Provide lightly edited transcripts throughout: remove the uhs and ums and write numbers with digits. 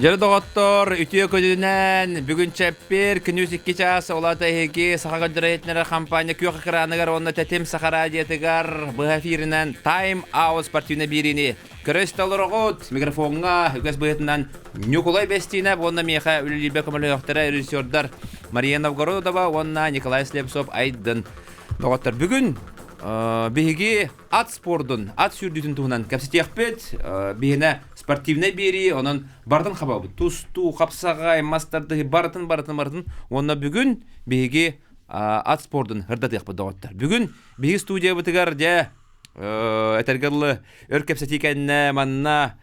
Дьэ доҕоттор, үтүө күнүнэн бүгүн чэппиэр күнүс 2 чаас улаата эһиги Саха көрдөрө хампаанньа күөх экраныгар уонна Тэтим Саха радиотыгар быһа эфиринэн Time Out спортивнай биэриини көрө истэ олороҕут. Микрофоҥҥа үгэс быһыытынан Ньукулай Бэстиинэп уонна миэхэ үлэлиирбэ көмөлөһүөхтэрэ режиссердар Мария Новгородова уонна Николай Слепцов Айдын. Доҕоттор, бүгүн биһиги ат спордун, ат сүүрдүүтүн туһунан кэпсэтиэхпит. Биһинэ спортивнай биэрии, онон барытын хабабыт. Тустуу, хапсаҕай, мас тардыһыы барытын, барытын, барытын. Уонна бүгүн биһиги ат спордун ырдатыахпыт доҕоттор. Бүгүн биһиги студиябытыгар дьэ этэргэ дылы өр кэпсэтии кэннэ манна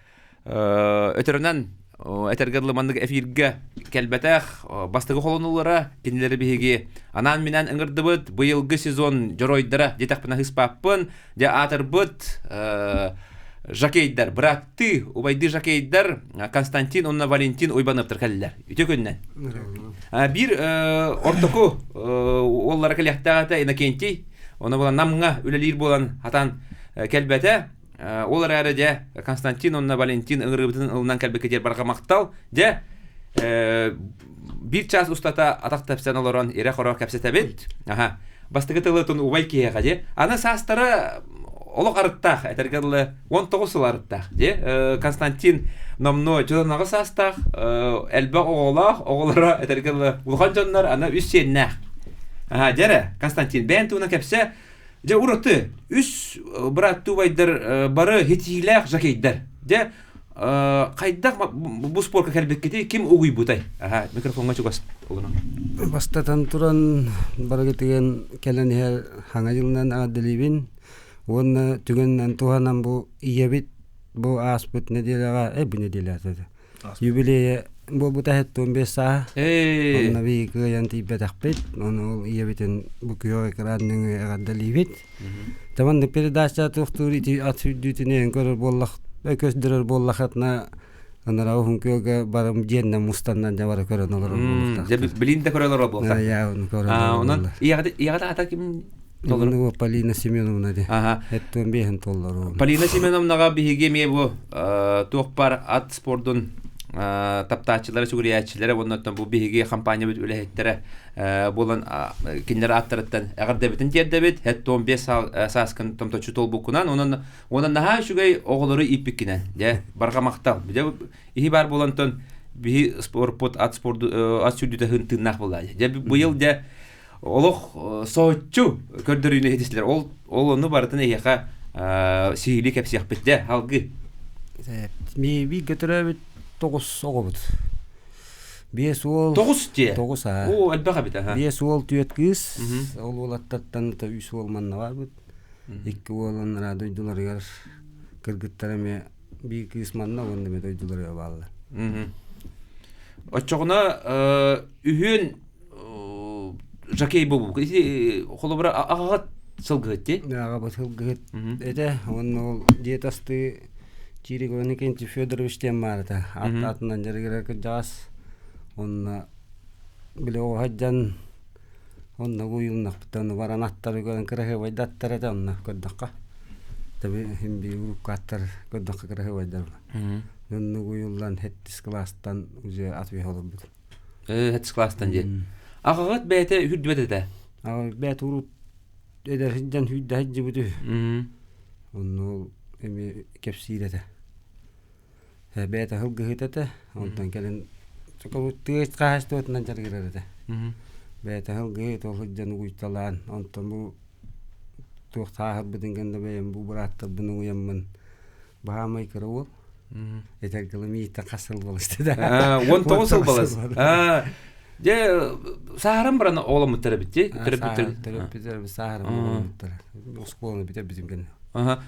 Өтөрүнэн этэргэ дылы маннык эфиргэ кэлбэтэх бастакы холонулара кинилэри биһиги анаан-минээн ыҥырдыбыт быйылгы сезон дьоруойдара диэтэхпинэ ыспаппын дьэ аатырбыт жокейдар быраттыы убайдыы жокейдар Константин уонна Валентин Уйбановтар кэллилэр үтүө күннэн биир ортоку уоллара кэлиэхтээх этэ Иннокентий ону буолан Намҥа үлэлиир буолан хатан кэлбэтэ Ол эрээри дьэ Константин уонна Валентин ыҥырыыбытын ылынан кэлбиккитигэр барҕа махтал. Дьэ биир чаас устата атах тэпсэн олорон ирэ-хоро кэпсэтэбит. Аха. Бастакы тылытын убай киһиэхэ дьэ. Аны саастара олох арыттаах, этэргэ дылы 19 сыл арыттаах. Дьэ Константин номнуо дьоноҕо саастаах, элбэх оҕолоох, оҕолоро этэргэ дылы улахан дьоннор, аны үс сиэннээх. Аха, дьэ эрэ, Константин, бэйэн туһунан кэпсэ. Дьэ ураты үс бырааттыы убайдар бары хитиилээх жокейдар. Дьэ хайдах бу спорка кэлбиккитий ким угуйбутай? Аха микрофоҥҥа чугас олорон. Бастатан туран барыгытыгын кэлэн иһэр хаҥа дьылынан аҕаддалиибин уонна түгэнинэн туһанан бу ийэбит бу ааспыт нэдиэлэҕэ бу нэдиэлэ Юбилейа буолбута 75 сааһа. Онно биһиги кыайан тиийбэтэхпит. Ону ол ийэбитин бу күөх экран нөҥүө эҕэрдэлиибит. Таман передача туохтуур ити ат сүүрдүүтүн көрөр буоллах көстөрөр буоллахатына анараа уһун күөлгэ барым дьиэннэн мустаннан дьэ бары көрөн олорор буолуохтаахтар. Билин да көрө олорор буоллар. Онон ийэҕит аата ким Толору Полина Семеновна ди. Эттуон биэһин толору. Полина Семеновнаҕа биһиги эмиэ бу туох бар ат спордун таптааччылара, сүгүрүйээччилэрэ уонна бу биһиги компаниябыт үлэһиттэрэ буолан кинилэр ааттарыттан эҕэрдэбитин тиэрдэбит. Хэттуон биэс сааскын томточчу туолбуккунан, онон уонна наһаа үчүгэй оҕолору ииппиккинэн. Дьэ, барҕа махтал. Дьэ, иһи баар буолантон биһи спорпут ат спорду ат сүүрдүүтэ тыыннаах буолла. Дьэ, быйыл дьэ олох соһуччу көрдөрүүнү иһитислэр. Ол ол ону барытын эһиэхэ сиһилии кэпсиэхпит дьэ алгы. Бииргэ төрөөбүт тоҕус оҕобут. Биэс уол. Тоҕус дьиэ. Тоҕус аа. Оо, элбэх эбит аха. Биэс уол, түөрт кыыс. Ол уолаттартан үс уол манна барбыт. Икки уол анараа дойдуларыгар кыргыттар эмиэ биир кыыс манна уонна эмиэ дойдуларыгар бааллар. Оччоҕуна үһүөн жокей буолбут. Ити холобура аҕаҕыт сылгыһыт дии? Аҕабыт сылгыһыт этэ. Уонна ол дьиэ тастыы Чириков Иннокентий Федорович диэн баар этэ. Аат-аатынан дьарыгырар кырдьаҕас. Уонна били оҕо сылдьан онно уйулуннахпыттан баран аттары көрөн кыраһыабайда аттар этэ онно көрдөххө. Таби иһин биир урукку аттар көрдөххө кыраһыабайдар. Оннук уйуллан сэттис кылаастан уже ат үөһэ олорбут. Сэттис кылаастан диэн. Аҕаҕыт бэйэтэ үрдүбэт этэ. Аҕа бэйэтэ урут эдэр сылдьан сүүрдэ сылдьыбыт үһү. Онно ол эмиэ кэпсиир этэ. Бэйэтэ сылгыһыт этэ. Онтон кэлин тыа хаһаайыстыбатынан дьарыгырар этэ. Бэйэтэ сылгыһыт ол сылдьан угуйталаан, онтон бу туох сааһырбытын кэннэ бэйэм бу бырааттарбын угуйаммын Баамай кыра уол. Этэргэ мииттэн хас сыл балысты да. 19 сыл балыс. Дьэ сааһыран баран оҕоломмуттар эбит дии. Төрөппүттэр сааһыран оҕоломмуттар. Оскуоланы бүтэрбитим кэннэ.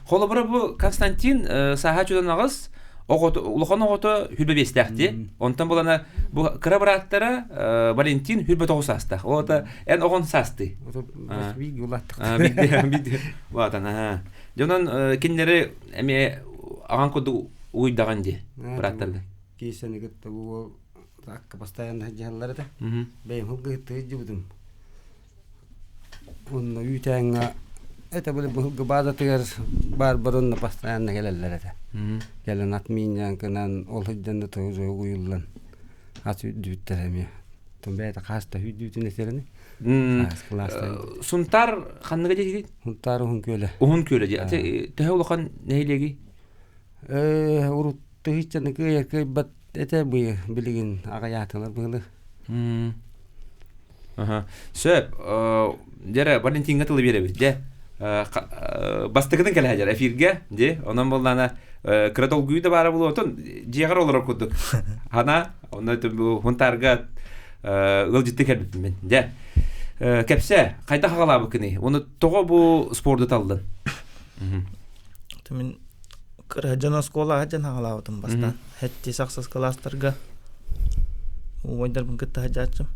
Холобура бу Константин сааһа чудан аҕыс оҕото улахан оҕото хүрбэ биэстээх дии. Онтон булана бу кыра бырааттара Валентин хүрбэ тоҕус саастаах. Оҕото эн оҕон саастыы. Биир улааттык. Биир улаатан. Дьонон кинилэри эмиэ аҕаҥ курдук угуйдаҕын дии бырааттаргын. Киисэни кытта бу уол акка постоянно сылдьыһаллар этэ. Бэйэм сылгыһыттыы сылдьыбытым. Онно үүтээҥҥэ Это были быһылгы баазатыгар баар баронна постоянно кэлэллэр этэ. Кэлэн ат миинньээн кынан ол сылдьан да тоҕус уйуллан ат үүрдүбүттэр эмиэ. Тон бэйэтэ хаас да үүрдүбүтүн этэрини. Сунтаар ханныга диэтигит? Сунтаар Уһун Күөлэ. Уһун Күөлэ дии. Төһө улахан нэһилиэгий? Урут тыһыынчаны кыайар кыайбат этэ быйыл билигин аҕыйаатылар быһылы. Сөп. Дьэрэ Валентиҥҥа тылы биэрэбит дьэ. Бастакытын кэлэ сылдьар эфиргэ дьэ. Онон буоллаана кыра долгуйуу да баара буолуо. Отон дьиэҕэр олорор курдук. Хана онно Хунтаарга ыалдьытты кэлбиппин мин. Дьэ. Кэпсэ, хайдах аҕалаабыккыный? Уну тоҕо бу спорду таллын? Мин кыра дьон оскуолаҕа дьон аҕалаабытым бастаан. Хэттис ахсыс кылаастарга убайдарбын кытта сылдьааччым.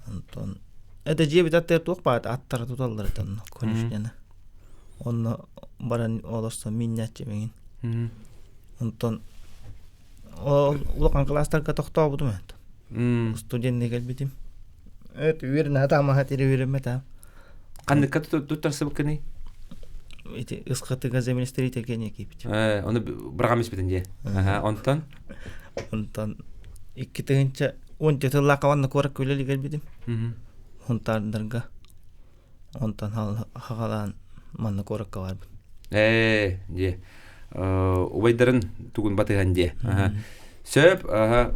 Онтон это дьиэбит аттыгар туох баата аттара туталлар этэ онно конюшняны. Онно баран олорсон мииннээччим эҥин. Онтон ол улахан кылаастарга тохтообутум этэ. Студенныы кэлбитим. Эт үөрэнэ сатаамаһа тири үөрэммэтэ. Ханныкка туттарсыбыккыный? Ити ысхатыга землестроитель кэнники киирбит. Ону быраҕам испитин дии. Онтон? Онтон 2010 сыллаахха уонна куоракка үлэлии кэлбитим. Хунтаардарга. Онтон хаҕалаан манна куоракка барбыт. Ээ, дии. Убайдарын тугун батыһан дии. Сөп,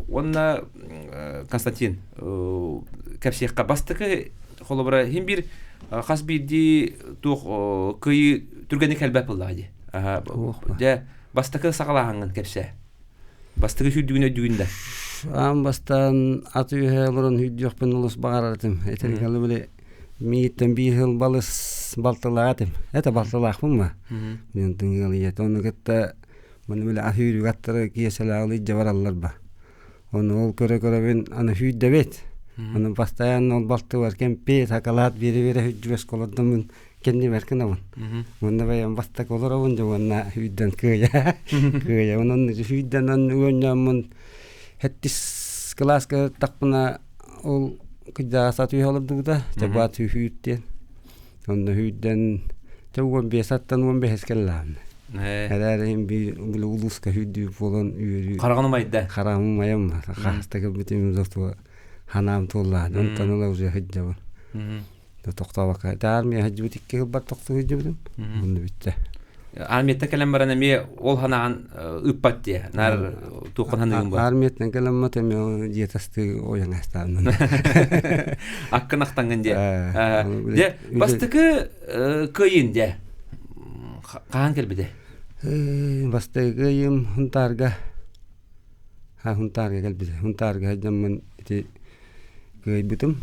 уонна Константин, кэпсиэххэ бастакы холобура иһин биир хас биирдии туох кыайыы түргэнник элбэх буоллаҕа дии. Дьэ, бастакы саҕалааһыҥҥын кэпсээ. Бастакы сүүрдүгүн өйдүүгүн да? Аан бастаан ат үөһэ олорон сүүрдүөхпүн олус баҕарар этим. Этэргэ били миигиттэн биир сыл балыс балтылаах этим. Это балтылаахпын ма? Мен тыҥыал ийэтэ. Ону кытта маны били ат сүүрүк аттары киэсэлээх илдьэ бараллар ба. Ону ол көрө-көрөбүн аны сүүрдэбит. Аны постоянно ол балтыбар кэмпиэт, шоколад биэрэ-биэрэ сүүрдүбэс олордоммун кэннибэр гынабын. Уонна бэйэм бастакы олоробун дьэ уонна сүүрдэн кыайа кыайабын онно сүүрдэн онно оонньооммун сэттис кылааска тахпына ол кырдьаҕас ат үһэ олордубута чабаат сүүр диэн онно сүүрдэн чэ 15 аттан 15 кэллэҕим эрээри биир били улууска сүүрдүү буолан үөрүү хараҕын умайда хараҕым умайам хаһыста кэлбитим зато ханаам туоллаан онтон ыла уже сылдьабын тохтообокко это армия сылдьыбыт икки сылбар тохтуу сылдьыбытым онно бүттэ армияттан кэлэн баран эмиэ ол ханаан ыппат диэ наар туоххан ханыгын бу армияттан кэлэн мат эмиэ дьиэ тастыы ойон астааннан аккын ахтаҥҥын диэ дьэ бастакы кыайын дьэ хаһан кэлбитэ бастакы кыайыым Хунтаарга Хунтаарга кэлбитэ Хунтаарга сылдьаммын ити кыайбытым.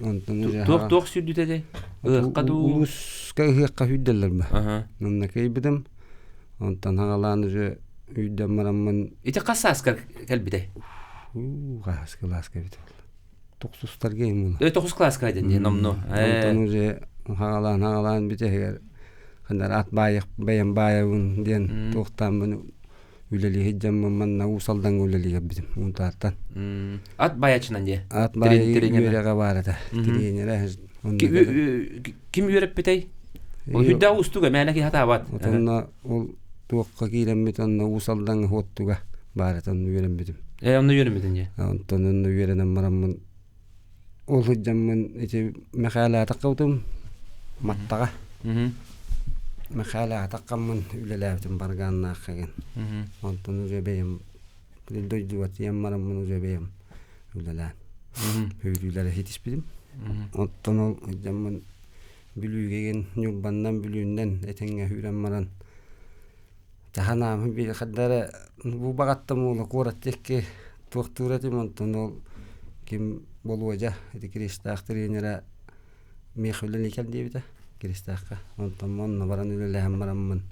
Онтон туох туох сүүрдүтэ этэй? Ыһыахха дуу? Улууска ыһыахха сүүрдэллэр ба. Онно кыайбытым. Онтон хаҕалаан уже үүрдэн бараммын. Ити хас сааскар кэлбитэй? Хас кылааска эбит буолла. Тохсустарга именно. Тохсус кылааска дьэн номну. Онтон уже хаҕалаан хаҕалаан бүтэһигэр хандар ат баайах бэйэм баайабын диэн туохтааммын үлэлии сылдьаммын манна Уус Алдаҥҥа үлэлии кэлбитим Унтаартан. Ат баайааччынан дии? Ат баайыы үөрэҕэ баар этэ. Тренерэ. Ким үөрэппитэй? Ол үрдээх уустуга мээнэ киһи хатаабат. Онно ол туохха киирэммит онно Уус Алдаҥҥа Хуоттуга баар этэ онно үөрэммитим. Ээ онно үөрэммитин дии. Онтон онно үөрэнэн бараммын Ол сылдьаммын ити Мэхээлэ атаххабытым Маттаҕа. Мэхээлэ атаххаммын үлэлээбитим баргааннаахха игин. Онтон уже бэйэм дойдубар тиийэн бараммын уже бэйэм үлэлээн сүүрүүлэри ситиспитим. Оттон ол сылдьаммын Бүлүүгэ игин Ньурбаннан Бүлүүннэн этэҥҥэ сүүрэн баран Таһанаамын биир хардара бу баҕаттан уола куорат диэки туохтуур этим онтон ол ким Болуодьа ити Киристаах тренерэ миэхэ үлэлии кэл диэбитэ Киристаахха онтон онно баран үлэлэһэн бараммын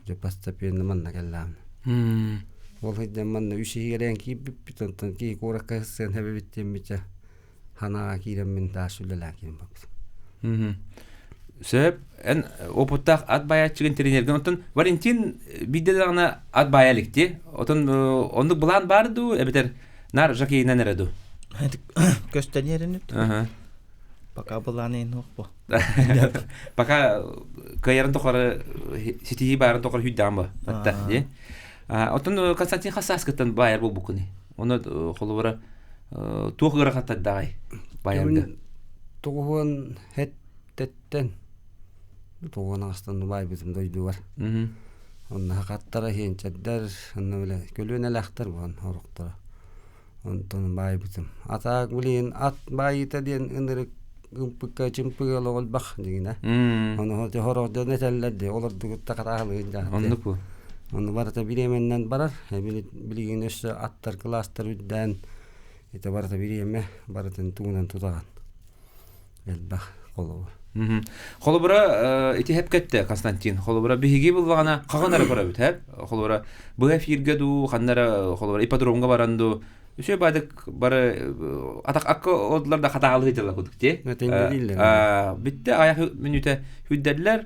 дьэ постепенно манна кэллэҕим ол сылдьан манна үс иһигэр киирбиппит онтон киһи куоракка сыан хэбэбит диэммитэ ханаҕа киирэммин таас үлэлээн киирэн барбытым. Сөп. Эн опыттаах ат баайааччыгын тренерген. Оттон Валентин биирдэ даҕаны ат баайа иликти. Отон оннук былаан баар дуу эбэтэр наар жокейынан эрэ дуу? Көстөн эрэнит. Пока былааны суох бу. Пока кыайарын тухары ситиһии баарын тухары хүйдэҕин ба. Батта дии. Оттон Константин хас сааскыттан баайар буолбуккуный? Оны холобура туох ыарахаттардааҕый баайарга? Тоҕуһуон хэттеттен тоҕуон аҕыстан баайбытым дойдубар. Онно хаттара хиэнчэрдэр, онно билэ көлүөнэлээхтэр буолан орохторо. Онтон баайбытым. Атаак билигин ат баайыыта диэн ынырык ымпыкка чымпыга олох элбэх дьиҥинэ. Ону сорох дьон этэллэр дии олордугутта хатааһылыгын дьаһан. Оннук бу. Ону барыта бириэмэннэн барар. Билигин өссө аттар кылаастар үрдээн ити барыта бириэмэ барытын тугунан тутаҕын. Элбэх холобур. Холобура ити хэпкэтте Константин. Холобура биһиги буллаҕына хаҕан эрэ көрөбүт хэп. Холобура быһа эфиргэ дуу, ханна эрэ холобура ипподромҥа баран дуу үчүгэй баадык бары атах акка олдулар да хатаалыы дьала кудук ти. Бүтте аяк мүнүүтэ хүддэллэр,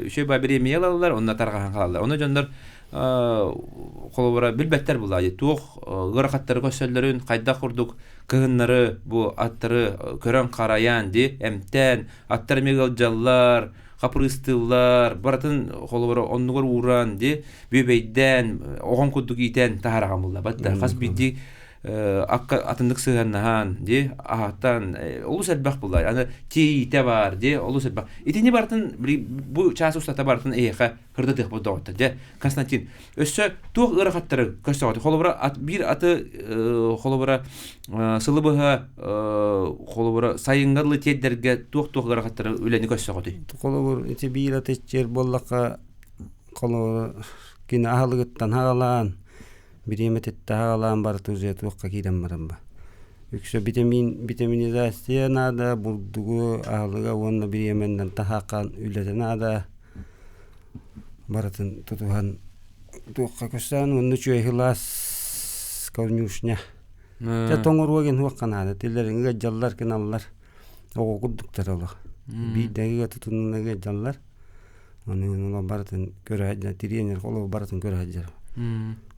үчүгэй ба бириэмийэ ылаллар, онно тарҕаһан хаалаллар. Ону дьоннор холобура билбэттэр булаа туох ыарахаттары көрсөллөрүн хайдах курдук кыһыннары бу аттары көрөн харайан ди эмтээн аттар эмиэ ыалдьаллар хапырыыстыыллар барытын холобура оннугар ууран ди бүөбэйдээн оҕон курдук иитэн таһараҕан булла батта хас биирдии акка атыннык сыһыаннаһан ди аһаттан олус элбэх булла аны тиийитэ бар ди олус элбэх итини барытын бу чаас устата барытын эһиэхэ кырдатыахпыт доҕоттор. Дьэ, Константин, өссө туох ыарахаттары көрсөҕүт? Холобура, ат, биир аты холобура сылы быһа холобура сайыҥҥа дылы тиэрдэргэ туох-туох ыарахаттары үлэни көрсөҕүтүй? Холобур, ити биир аты иччиэр буоллахха, холобур, кини аһылыгыттан хаҕалаан, бириэмэтиттэн хаҕалаан барыта уже туохха киирэн баран ба. Үксэ витамин, витаминизация наада, бурдугу, аһылыга уонна бириэмэннэн таһааххан үлэтэ наада. Барытын тутуһан туохха көстөөн уонна үчүгэй сылаас конюшня. Дьэ тоҥоруо диэн туохха наада тиллэрин ыалдьаллар гыналлар оҕо курдуктар олох. Биирдэһигэ тутунна ыалдьаллар. Ону барытын көрө сылдьан тириэньэр олох барытын көрө сылдьар.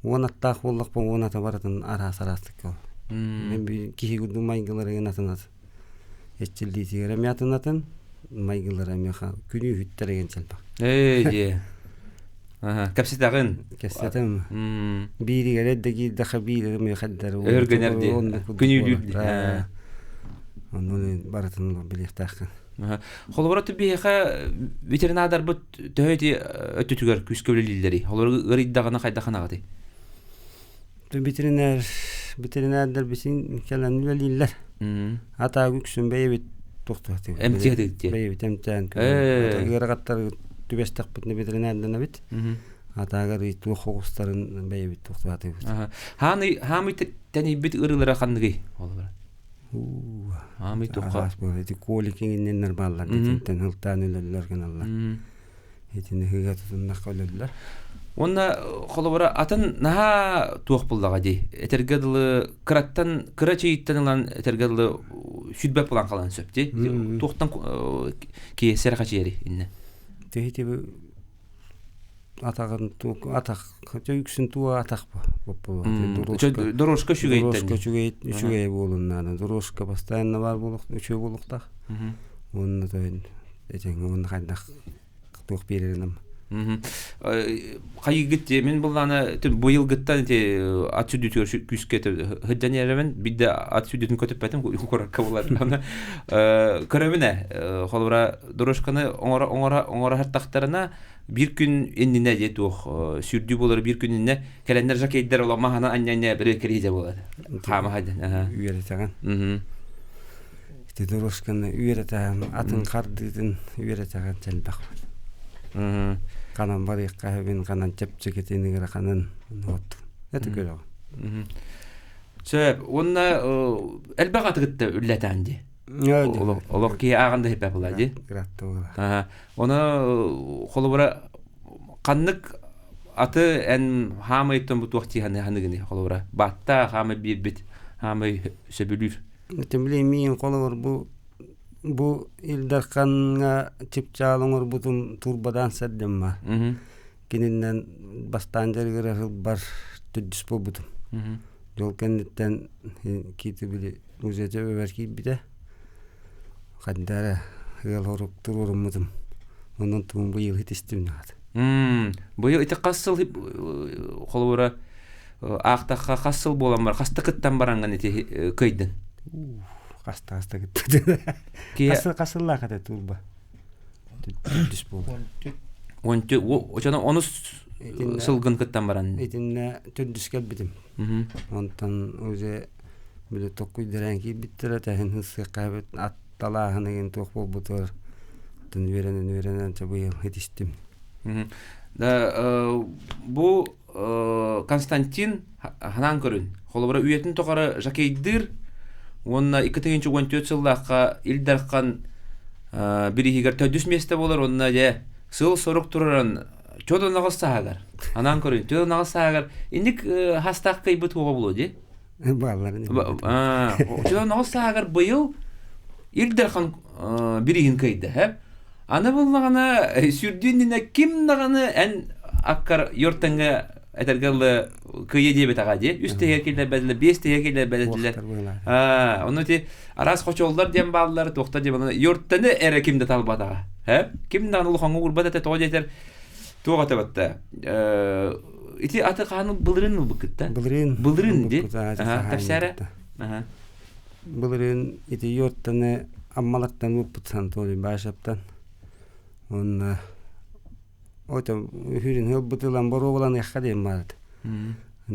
Уон аттаах буоллахпын уон ата барытын араас араастык Мен киһи курдук майгылары атын ат. Эччиллиитигэр эмиэ атын атын, майгылара эмиэ күнүүһүттэр эгэн чэлбэх. Ээ дьиэ. Аха, кэпсэтэҕин. Кэпсэтем. Бииригэр эрдэ киирдэххэ биир эмиэ хайдар. Өргөнөр дии. Күнүүлүүр дии. Онну барытын билиэхтээххин. Холобура биһиэхэ ветеринадарбыт төһө ити өттүтүгэр күүскэ үлэлииллэрий? Холобура ыарыйдаҕына хайдах анаҕытый? Ветеринар ветеринардар бисин кэлэн үлэлииллэр. Атаа үксүн бэйэбит туохтуохтук. Эмтиэтик Бэйэбит эмтээн ыарахаттар түбэстэхпитинэ ветеринарданабыт. Атаагар туох оҕустарын бэйэбит туохтуохтугут. Хааны хаамый тэнийбит ырыылара ханныгый? Олора. Хаамый туохха? Ити коликиҥиннэр бааллар дитинтэн ылтаан өлөллөр гыналлар. Итини ыһыыга тутуннахха өлөллөр. Уонна холобура атын наһаа туох буллаҕа дии. Этэргэ дылы кыраттан кыра чэйиттэн ылан этэргэ дылы сүрбэт булан халан сөп дии. Туохтан киэсэр хачиэри инне. Тиһити атаҕын атах үксүн туа атах Дорожка үчүгэйттэн. Дорожка үчүгэй үчүгэй буолун наада. Дорожка постоянно бар буолуох үчүгэй буолуохтаах. Уонна то этэҥҥэ уонна хайдах туох биэрэринэн Хайыгыт мин буллаана быйылгыттан ити ат сүдүтүгэр күүскэ сылдьан иэрэбин биирдэ ат сүдүтүн көтүппэтим куоракка булар көрөбүн ээ холобура дорожканы оҥоро оҥоро оҥоро саттахтарына биир күн иннинэ дии туох сүрдүү буолар биир күн иннинэ кэлэннэр жакейдер ола маһана анньа-анньа бere кириһэ буолар хаама хадан үөрэтэҕин Ити дорожканы үөрэтэҕин, атын хардыытын үөрэтэҕин элбэх. Ханан барыахха сөбүн, ханан чэпчэкитин, ыараханын вот это көрөҕүн. Сөп. Уонна элбэх атыгытта үллэтээн дии. Олох киһи ааҕан да хиппэ була дии. Оны холобура ханнык аты эн хаамыйтан бу туох тиһаны ханыгыны холобура баатта хаамай биирбит хаамай сөбүлүүр. Били миин холобур бу бу Ил Дархаҥҥа чыпчаал оҥорбутум турбадаан сэрдэмма. Кининнэн бастаан дьарыгыра сылбар төрдүс буолбутум. Дьол кэнниттэн киити били музейга өбөр киирбитэ. Ханна эрэ ыал хорук туруоруммутум. Онон тугун быйыл итистим наада. Быйыл ити хас сыл холобура аахтахха хас сыл буолан бар хаста кыттан бараҥҥын ити кыйдын? Хаста хаста кыттыдын. Хас хас сыллаах этэ турба? Түс буолар. Онту очоно онус сылгын кыттан баран. Итиннэ төрдүс кэлбитим. Онтон уже били токкуйдаран киирбиттэрэ тэһин сыаххаабыт атталааһын игин туох буолбутугар тын үөрэнэн үөрэнэн чэ быйыл итистим. Да бу Константин ханаан көрүн холобура үйэтин тухары жакейдыыр уонна 2014 сыллаахха Ил Дархан бирииһигэр төрдүс миэстэ буолар уонна дьэ сыл-сорук тураран чодоноҕос сааһыгар анаан көрүн чодоноҕос сааһыгар инник хастаах кыйбыт уоҕа булуо дии Баалларын Чодоноҕос сааһыгар быйыл Ил Дархан бирииһин кыйда һэ аны буллаҕына сүрдүү иннинэ ким даҕаны эн аккар йортаҥҥа этэргэ дылы кыйа диэбэтэҕэ дии үс тэһиэ киллэрбэтилэр биэс тэһиэ киллэрбэтилэр ону ити араас хочоллор диэн бааллар туохта диэн йортаны эрэ ким да талбатаҕа э ким даҕаны улахаҥҥа уурбат этэ тоҕо диэтэр туох этэ батта ити аты хааны былырыын ылбыккытта былырыын былырыын ди кэпсээрэ былырыын ити йортаны аммалартан ылбыт Анатолий Башевтан уонна Ото үһүрүн ылбыт ылан боруобаланыахха диэн баарыт.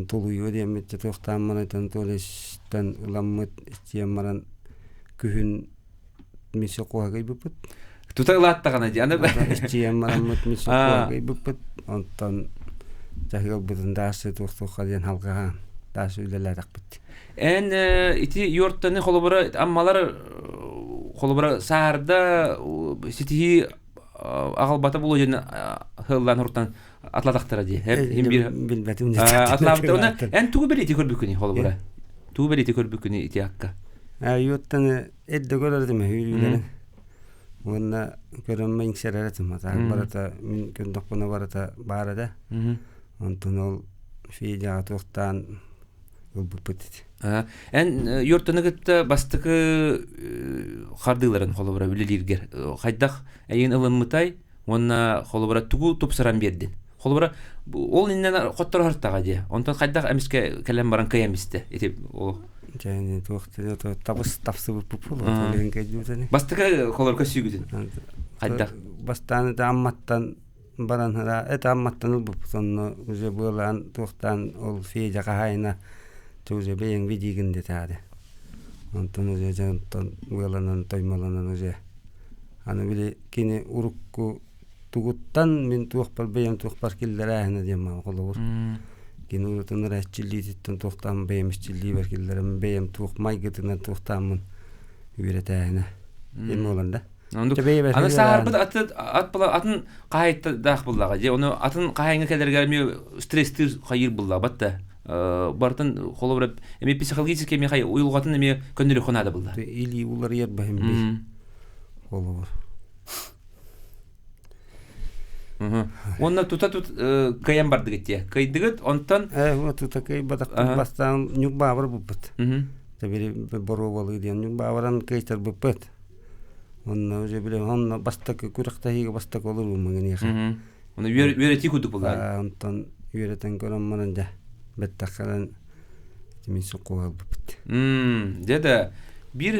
Тулуйуо диэммит туохтаан Анатольевичтан ыламмыт истиэн баран күһүн миссия куһагыйбыппыт. Тута ылааттаҕына дии аны Истиэн бараммыт миссия куһагыйбыппыт. Онтон чаһыалбытын даасы туох-туохха диэн халҕаһаан даасы үлэлээтэхпит. Эн ити юртаны холобура аммалар холобура саарда ситиһии аҕалбата булуо диэн ыһыллаан уртан атлатахтара дии. Билбэтим. Атлаабыта. Оны эн тугу бэлиэти көрбүккүнүй холобура? Тугу бэлиэти көрбүккүнүй ити акка? Юттан эрдэ көрөрдүм үүрүүлэрин. Уонна көрөммө иҥсэрэр этим. Барыта мин көрдөхпүнэ барыта баар этэ. Онтон ол Федяҕа туохтаан ылбыппыт ити. Эн юртаны кытта бастакы хардыыларын холобура үлэлииргэр хайдах эйигин ылыммытай уонна холобура тугу тупсаран биэрдин? Холобура ол иннинэ хотторо дии. Онтон хайдах эмискэ кэлэн баран кыайан бистэ ити ол Дьэ туох табыс тапсыбыппыт буолуо. Бастакы холобура көссүүгүтүн хайдах? Бастаан это Амматтан баран это Амматтан ылбыппыт онно уже быалаан туохтаан ол Федя хаһаайына уже бэйэҥ видигин дэтээри онтон уже дьэ онтон быаланан тоймолонон уже аны били кини урукку тугуттан мин туохпар бэйэм туохпар киллэрээһинэ диэн маа холобур кини урутун эрээччиллиититтэн туохтаан бэйэм иччиллиибэр киллэрэн бэйэм туох майгытынан туохтааммын үөрэтээһинэ диэн буолан да Аны сааһырбыт аты ат була атын хаһайттаах буллаҕа дии. Ону атын хаһайыҥҥа кэлэригэр эмиэ стресстиир хайыыр буллаҕа да. Бартын холобура эмиэ психологически эмиэ хай уйулҕатын эмиэ көннөрүөххэ наада булла. Илии уларыйар баһым би. Холобур. Уонна тута тут кыайан бардыгыт дии. Кыайдыгыт, онтон тута кыайбатахпыт бастаан ньукбаабар буппут. Табири боруобалыы диэн ньукбаабаран кыайтарбыппыт. Онно уже били онно бастакы күрэхтэһиигэ бастакы олоруум маҥаниэхэ. Ону үөрэтии курдук буолла. Онтон үөрэтэн көрөн баран дьэ бэттэх кэлэн мин сокуо ылбыппыт. Дьэ да биир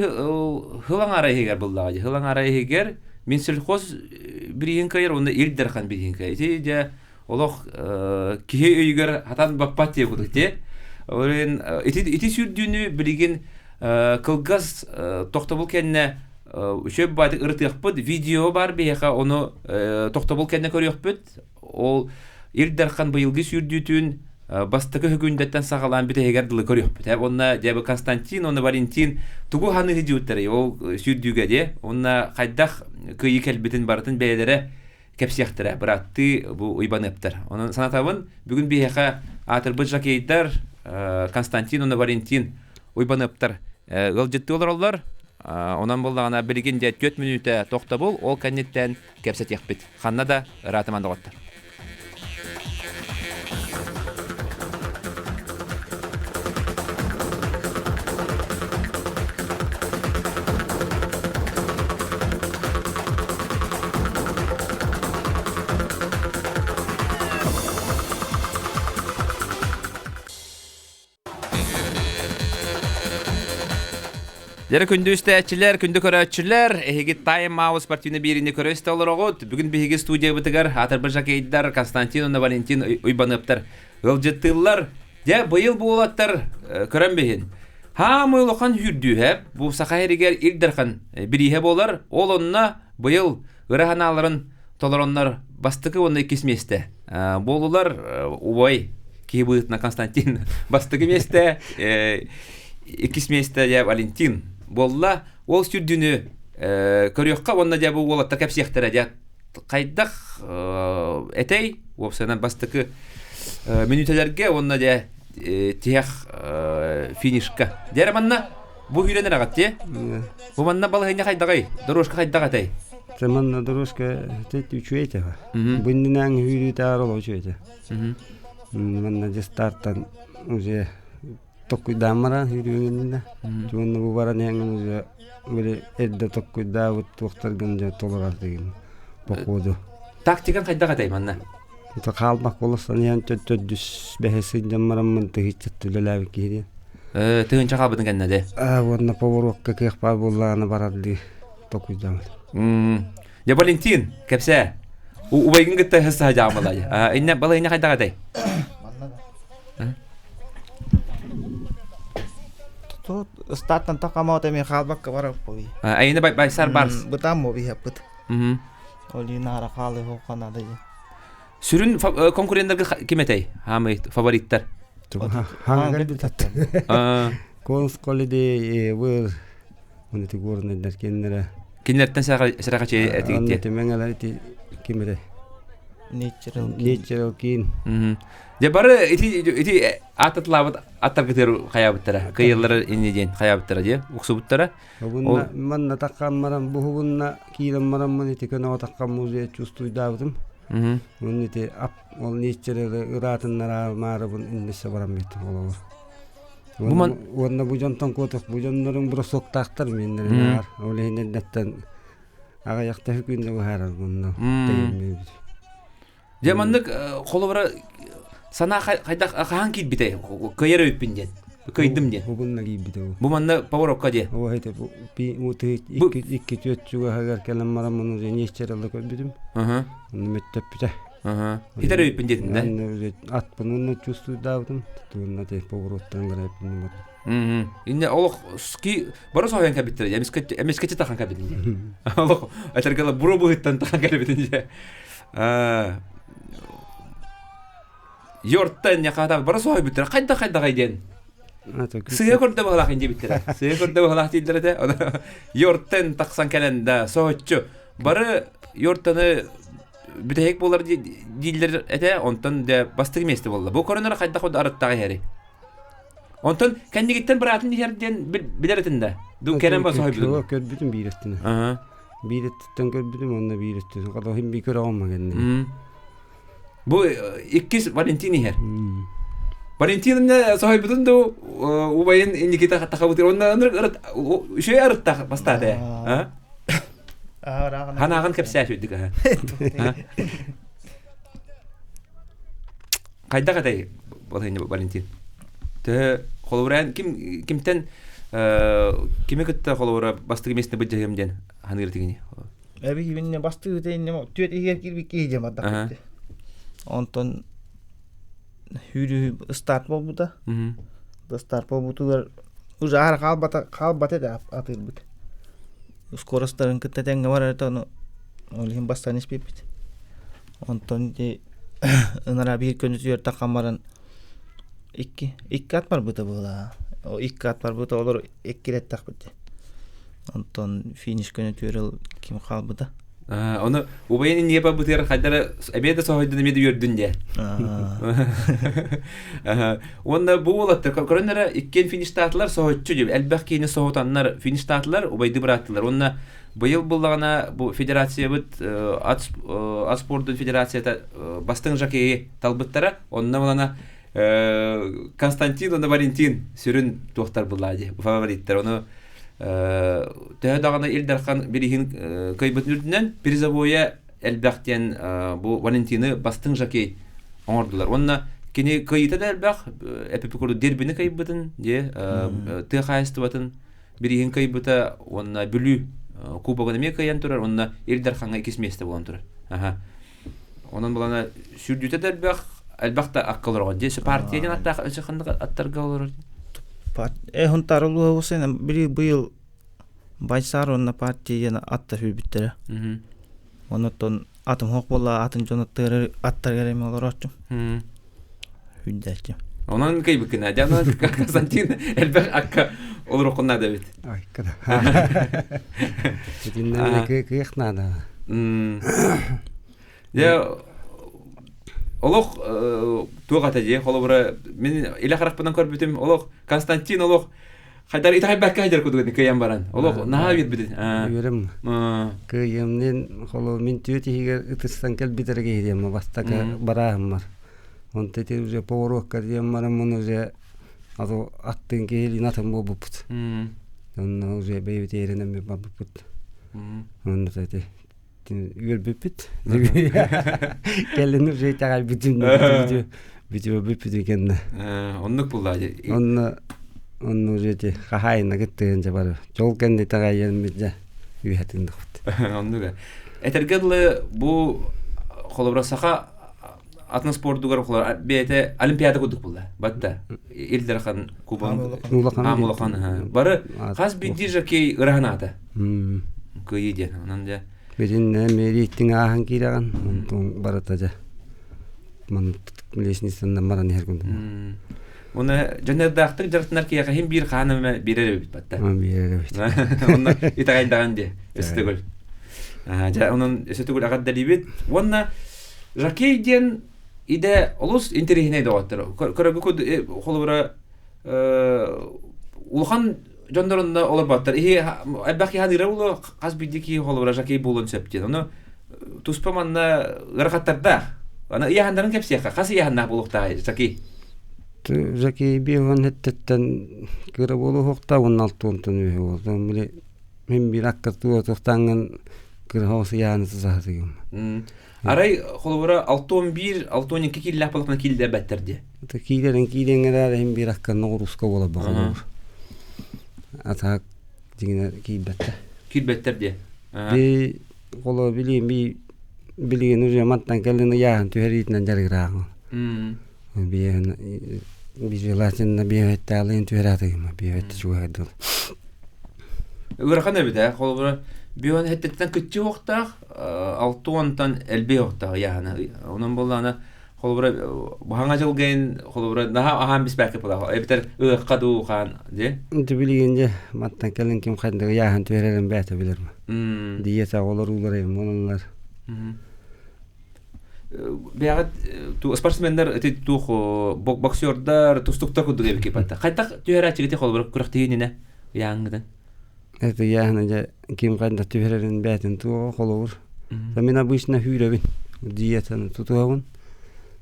хыл аҥаара иһигэр буллаҕа дии. Хыл аҥаара иһигэр Минсельхоз бирииһин кыайар уонна Ил Дархан бирииһин кыайар. Ити дьэ олох киһи өйүгэр хатан баппат диye курдук дии. Ол иһин ити ити сүүрдүүнү билигин кылгас тохтобул кэннэ үчүгэй баайдык ырытыахпыт. Видео бар биһиэхэ ону тохтобул кэннэ көрүөхпүт. Ол Ил Дархан быйылгы сүүрдүүтүн бастакы хөкүндэттэн саҕалаан бүтэһигэр дылы көрүөхпүт. Онно дьэ Константин уонна Валентин тугу ханыһы дьиуттарый ол сүүрдүүгэ дии. Онно хайдах кыайыы кэлбитин барытын бэйэлэрэ кэпсиэхтэрэ бырааттыы бу Уйбаныаптар. Онон санатабын, бүгүн биһиэхэ аатырбыт жокейдар Константин уонна Валентин Уйбаныаптар ыалдьыттыы олороллор. Онон буоллаҕына билигин дьэ 4 мүнүүтэ тохтобул, ол кэнниттэн кэпсэтиэхпит. Ханна да ыраатыман доҕоттор. Дьэрэ күндү истээччилэр, күндү көрөөччүлэр, эһиги Time Out спортивный биэриини көрө истэ олороҕут. Бүгүн биһиги студиябытыгар аатырбыт жокейдар Константин уонна Валентин Уйбаныаптар ыалдьыттыыллар. Дьэ, быйыл бу уолаттар көрөн биһин. Хаамый улахан хүрдүүһэ бу Саха сиригэр Ил Дархан бирииһэ буолар. Ол онно быйыл ыра санааларын толороннор бастакы уонна иккис миэстэ буолулар. Убай киһи быһыытынан Константин бастакы миэстэ, иккис миэстэ дьэ Валентин буолла. Ол сүрдүнү көрүөххэ уонна дьэ бу уолаттар кэпсиэхтэрэ дьэ хайдах этэй уопсайынан бастакы мүнүүтэлэргэ уонна дьэ тиһэх финишка. Дьэ манна бу сүүрэн эрэҕит дии. Бу манна балаһыанньа хайдаҕый? Дорожка хайдах этэй? Дьэ манна дорожка үчүгэй этэ. Бу иннинээҥ сүүрүүтээр олох үчүгэй этэ. Манна дьэ стартан уже токкуйдаан баран сүүрүүҥ иннинэ. Уонна бу баран иһэҥҥин уже били эрдэ токкуйдаабыт туохтаргын дьэ толорор дигин походу. Тактикаҥ хайдах этэй манна? Хаалбах болосан иһэн төрдүс бэһис сылдьан бараммын тыһыыччатты үлэлээбит киһи диэн. Тыһыынча хаалбытын кэннэ де. Уонна поворотка кыах баар буоллаҕына барардыы токуйдаммыт. Дьэ Валентин, кэпсээ. Убайгын кытта саһа дьаамалай. Инне балайня хайдах этэй? Тут ыстааттан такамаот эми хаалбакка барар буй. Айына байсар барс. Бытаам бу биһаппыт. Олина хаалы хоканады. Сүрүн конкуренттарга ким этэй? Хаамый фавориттар. Хаҥа битат. Консколиди выр Оны ти горнайдар кеннere. Кинилэртэн сэрэх этигитти. Төмөҥөлөр ити ким эрэ? Natural King. Дьэ бары ити ити аататлаабыт аттаргытыгар хайаабыттара. Кыйыллары инни диэн хайаабыттара дии уксубуттара. Бу манна таккаммаран буһугунна киирэн бараммын ити көнөҕө таккам музей чувствуйдаабытым. Уонна ити ап ол нечерелы ыраатыннара маарыбын иннесе баран беттим олоор. Уонна бу дьонтон куотух бу дьоннорун бросоктаахтар миннэрин ол иһин эрдэттэн аҕыйахта күндэ быһаарар онно тэйэммит. Дьэ маннык холобура санаа хайдах хаһан киирбитэй кыайар өйпүн диэн кыайдым диэн. Бу киирбитэ бу. Бу манна поворотка диэ. О это икки икки түөрт чугаһыгар кэлэн баран муну нечерелла көрбүтүм. Онно мөттөппүтэ. Хитер өйпүн диэтин да. Атпын уонна чувствуйдаабытым. Туунна те повороттан гырайпын Инне олох ски бары соһуйан кэбиттэр эмискэчи тахан кэбитин дии. Олох этэргела буро быһыттан тахан кэбитин дии. Йорттан яхата бары соһуйбуттар хайда хайда диэн. Сыа көрдө баһылаах диэбиттэрэ. Сыа көрдө баһылаах дииллэр этэ. Йорттан тахсан кэлэн да соһуччу. Бары йортаны бүтэһик буолар дииллэр этэ, онтон дьэ бастакы миэстэ буолла. Бу коронара хайдах арыттаҕа иһэри. Онтон кэннигиттэн быраатын иһэр диэн билэр этин да. Ду кэлэн ба соһуйбутун. Көрбүтүм биир өттүнэ. Биир өттүттэн көрбүтүм уонна биир өттүн. Хата би көрөҕүм кэнники. Бу иккис Валентин иһэр. Валентин соһуйбутун ду убайын Никита тахабытыр онна үчүгэй арыттах бастаата. Ханааҕын кэпсээ сүрдүк аһа. Хайдах этэй Валентин? Төһө холобура ким кимтэн кими кытта холобура бастыгы местне быдьаһым диэн ханыыр тигини? Эби кибинне бастыгы тейинне түөт иһигэр кирбит киһи диэн бардах Онтон сүүрүү старт буолбута. Старт буолбутугар уже аара хаалбата хаалбата этэ атыырбыт. Скоростарын кытта тэҥҥэ барар этэ ону ол иһин бастаан испиппит. Онтон ити ынараа биир күнүтүгэр таххан баран икки икки ат барбыта буолаа. Икки ат барбыта олор эккирэттэхпит. Онтон финиш күнүтүгэр ким хаалбыта. Ону убайын иннигэ барбытыгар хайдара эмиэ да соһуйдун эмиэ да үөрдүн диэ. Уонна бу уолаттар көрөн эрэ иккиэн фиништаатылар соһуччу дип элбэх киһини соһутаннар фиништаатылар убайды бырааттылар. Уонна быйыл буллаҕына бу федерациябыт ат спордун федерацията бастыҥ жокейи талбыттара. Онно булана Константин уонна Валентин сүрүн туохтар буллаа дии фавориттар. Ону төһө даҕаны Ил Дархан бириһин кыайбытын үрдүнэн призовойа элбэх диэн бу Валентины бастыҥ жокей оҥордулар. Уонна кини кыайыыта да элбэх, эпипи курдук дербини кыайбытын, дии тыа хаһаайыстыбатын. бирииһин кыайбыта уонна Бүлүү кубогын эмиэ кыайан турар уонна Ил Дархаҥҥа иккис миэстэ буолан турар. Аха. Онон булана сүрдүүтэ да элбэх, элбэх да акка олороҕун. Дьэ, партия диэн аттаах өссө ханнык аттарга олорор? Э, Хунтаар улууһа били быйыл Байсаар уонна партия диэн аттар сүүрбүттэрэ. Оннуттан атым хоох буолла атын дьон аттыгар аттарыгар эми олорооччум. Хүндээччим. Онон кыйбыккына. Дьэ, онон Константин элбэх акка олороххун наада эбит. Ай, кыда. Итиннэ кыах наада. Дьэ, олох туох ата дии, холобура, мин илэ харахпынан көрбүтүм, олох Константин олох хайдар итэҕэйбэккэ хайдар курдук кыайан баран. Олох наһаа үөрбүтүн. Үөрүм. Кыайыамнын холо мин түөт иһигэр ытыстан кэлбит эрэ киһи диэн бастакы барааһыммар. Онто ити уже поворотка диэн бараммын уже ато аттын киһилиин атын буолбуппут. Онно уже бэйэбит эрэнэммит барбыппыт. Онно ити үөрбүппүт. Кэлин уже итэҕэйбитим бүтү бүппүтү кэннэ. Оннук булла. Онно онно уже ити хаһаайына кыттыгын дьэ бары. Дьол кэннэ итэҕэйэммит дьэ үөһэтин Оннук. Этэргэ дылы бу холобура саха атын спордугар бэйэтэ олимпиада курдук булла. Батта Ил Дархан кубогын улахан бары хас биирдии жокей ыраһанаата. Кыайыы диэн. Онон дьэ Билин мэрииттиҥ ааһан киирэҕин, онтон барыта дьэ ман лестницанан баран иһэр курдук. Уна дьоннордаахтык дьарыктанар киһиэхэ иһин биир хаан эмэ биэрэр эбит батта. Биэрэр эбит. Онно итэҕэйдэҕин дии, өссө төгүл. Дьэ, онон өссө төгүл эҕэрдэлиибит. Уонна жокей диэн идэ олус интэриэһинэй доҕоттор. Көрөргө холобура улахан дьоннор онно олорботтор. Иһи элбэх киһи аныыра буолуо, хас биирдии киһи холобура жокей буолуон сөп диэн. Ону туспа манна ыарахаттардаах. Аны ыйааһыннарын кэпсиэххэ. Хас ыйааһыннаах буолуохтааҕый жокей? Жокей биэһон эттеттен кыра буолуохтаа уонна алтуонтан үһү буолуо. Били мин биир акка туохтааҥҥын кыра хоос ыйааны саһатыгым. Арай холобура 61, 62 киилэлээх буоллахпына кииллэрбэттэр дии. Киилэрин киилэн эрээр иһин биир акканна оҕуруска буолар холобур. Атаак дьиҥинэ киирбэттэр. Киирбэттэр дии. Би холо билиим би билигин уже мантан кэлин ыйааһын түһэриитинэн дьарыгырааҕын. Биэһин желательно биэһэттаалыын түһэрээтигим биэһэтти чугаһайдыл. Ыарахан эбит ээ. Холобура бион хэттеттен кыччы уохтаах, алтуонтан элбэх уохтаах ыйааһына. Онон буоллаана холобура баһаҥа дьылгайын холобура наһаа аһаан биспэккэ буолаа. Эбэтэр ыахха дуу хаан дии. Инти билигин дьэ мантан кэлин ким хайдах ыйааһын түһэрэрин бэйэтэ билэр. Диета олоруулар эм оноллар. Бэйэҕит спортсменнар ити туох боксердар, тустуктар курдук эбикки батта. Хайдах түһэрээччигити холобура күрэхтэһиининэ ыйааҥҥытын? Это ыйааһына дьэ ким хайдах түһэрэрин бэйэтин туоҕа холобур. Мин обычно хүүрэбин. Диетаны тутуһабын.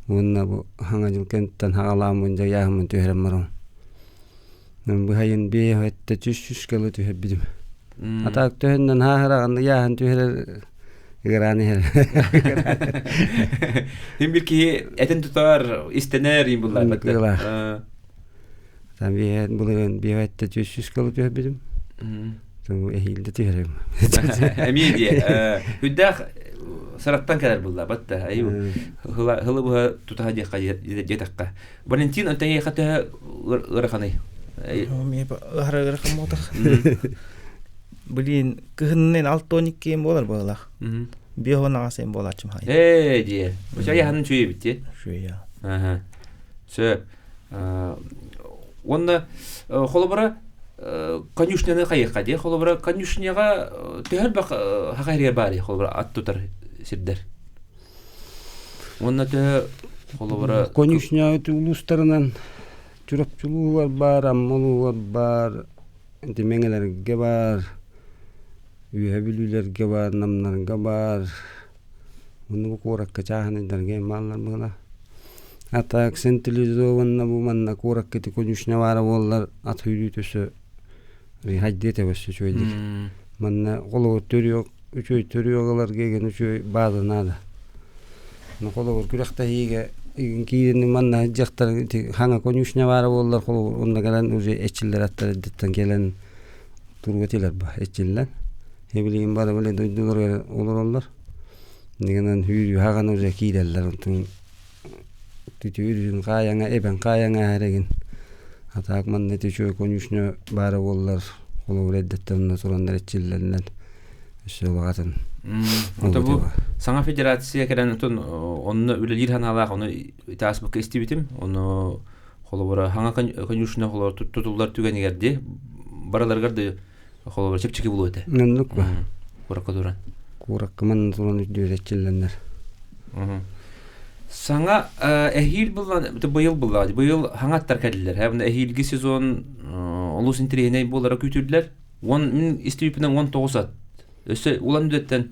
Уонна бу хаҥа дьыл кэнниттэн хаҕалааммын дьэ ыйааһыммын түһэрэн барабын. Быһайын биэһ өттө түс-түс кылы түһэрбитим. Атаак төһөннөн хааһыраҕын ыйааһын түһэрэр ыараан иһэр. Хим бир киһи этин тутар, истэнэр им буллар. Кыылаах. Там биэһ былырын биэһ өттө түс-түс кылы түһэрбитим. Эһиилде түһэрим. Эмиэ дии. Хүддээх сараттан кэлэр булла батта. Айу хылы быһа тутаха диэххэ диэтэххэ. Валентин онтон эйиэхэ төһө ыараханый? Ыһара ыарахан буолтах. Блин, кыһыннын 6-12 буолар буоллах. Биэһон аҕас буолааччым хай. Ээ дии. Оча яһанын чуйебит дии. Чуйа. Аха. Сөп. Уонна холобура конюшняны хайыхха дии. Холобура конюшняга төһө элбэх хахайрия баар холобура ат тутар сирдер. Уонна төһө холобура Конюшня улуустарынан Чурапчылуугар баар, Аммалуугар баар, ити Мэҥэлэргэ баар, Үөһэ Бүлүүлэргэ баар, Намнарга баар. Уонна бу куоракка чааһынайдарга бааллар быһыылаах. А так централизованно бу манна куоракка ити конюшня баара буоллар ат сүүрүүтэ өссө хайдыа этэ өссө үчүгэйдик. Манна холобур төрүөх үчүгэй төрүөх ыларга игин үчүгэй бааза наада. Холобур күрэхтэһиигэ игин киирин манна дьахтар ити хаҥа конюшня баара буоллар холобур онно кэлэн уже эчиллэр аттар эрдэттэн кэлэн. Туруга этилэр ба иччиллэн. Билигин бары били дойдуларыгар олороллор. Нигэнэн хүүрүү хаҕан уже киирэллэр онтун түтүүрүн хаайаҥа эбэн хаайаҥа эрэгин. Атаак манна үчүгэй конюшня баара буоллар холобур эрдэттэн онно тураннар иччиллэннэр өссө улаҕатын. Ото бу саҥа федерация кэлэн отон онно үлэлиир санаалаах ону итаасбыкка истибитим. Ону холобура хаҥа конюшня холобура тутуллар түгэнигэр ди барыларыгар да холобура чэпчэки булуо этэ. Оннук ба. Куракка туран. Куракка манна туран үрдүөр иччиллэннэр. Саҥа эһиил буллан быйыл булла быйыл хаҥаттар кэллилэр. Һэ эһиилги сезон олус интэриэһинэй буолара күүтүллэр. Уон мин истибиппинэн 19 ат. Өссө улан үдэттэн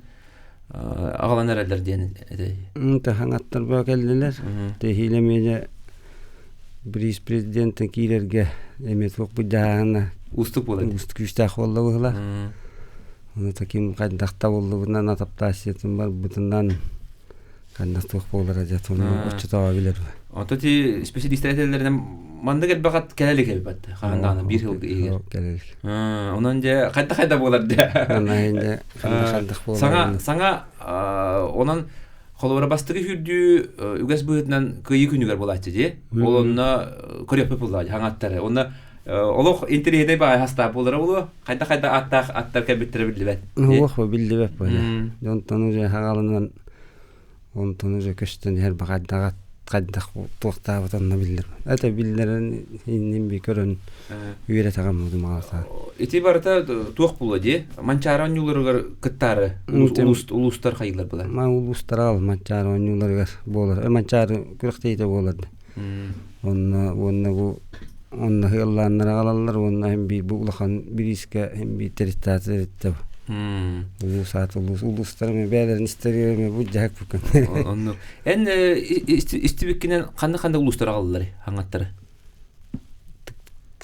аҕалан эрэллэр диэн этэй. Хаҥаттар баа кэллилэр. Тэһиилэ эмиэ бриз президентин киирэргэ эмиэ туох быдьааһына уустук буолар. Уустук күүстээх буолла быһыылаах. Ону таким хайдах табыллыбытынан адаптациятын барбытынан ханна туох буолара дьэ туну оччотооҕу билэр. Онто ти специалистер этэллэринэн маннык элбэх ат кэлэ илик эбит хаһан даҕаны биир сыл иһигэр. Кэлэ илик. Онон дьэ хайда-хайда буолар дьэ. Онон дьэ хайда-хайдах буолар. Саҥа саҥа онон холобура бастакы сүүрдүү үгэс быһыытынан кыайыы күнүгэр буолааччы дии. Ол онно көрүөхпүт буоллаҕа хаҥаттары. Онно олох интэриэһинэй баҕайы хастаах буолара буолуо. Хайда-хайда ааттаах аттар кэлбиттэрэ биллибэт. Уох биллибэт буолла. Онтон уже хагалынан онтон уже көстөн иһэр баҕайдаҕа хайдах туохтаабыт онно биллэр. Это биллэрин иннин би көрөн үөрэтэҕим мудумаҕалата. Ити барыта туох буолуо дии? Манчаары оонньууларыгар кыттаары улуустар хайыылар буолар. Ма улуустар ал Манчаары оонньууларыгар буолар. Манчаары күрэхтэһиитэ буолар. Онно уонна бу онно ыаллааннар аҕалаллар уонна һин биир бу улахан бириискэ һин биир тэрилтээтэ тэрилтэ улуус аата улуус улуустар эми бэйэлэрин истэригэр бу дьаһак букун Оннук. Эн истибиккинэн ханна ханна улуустар аҕаллар хаҥаттары?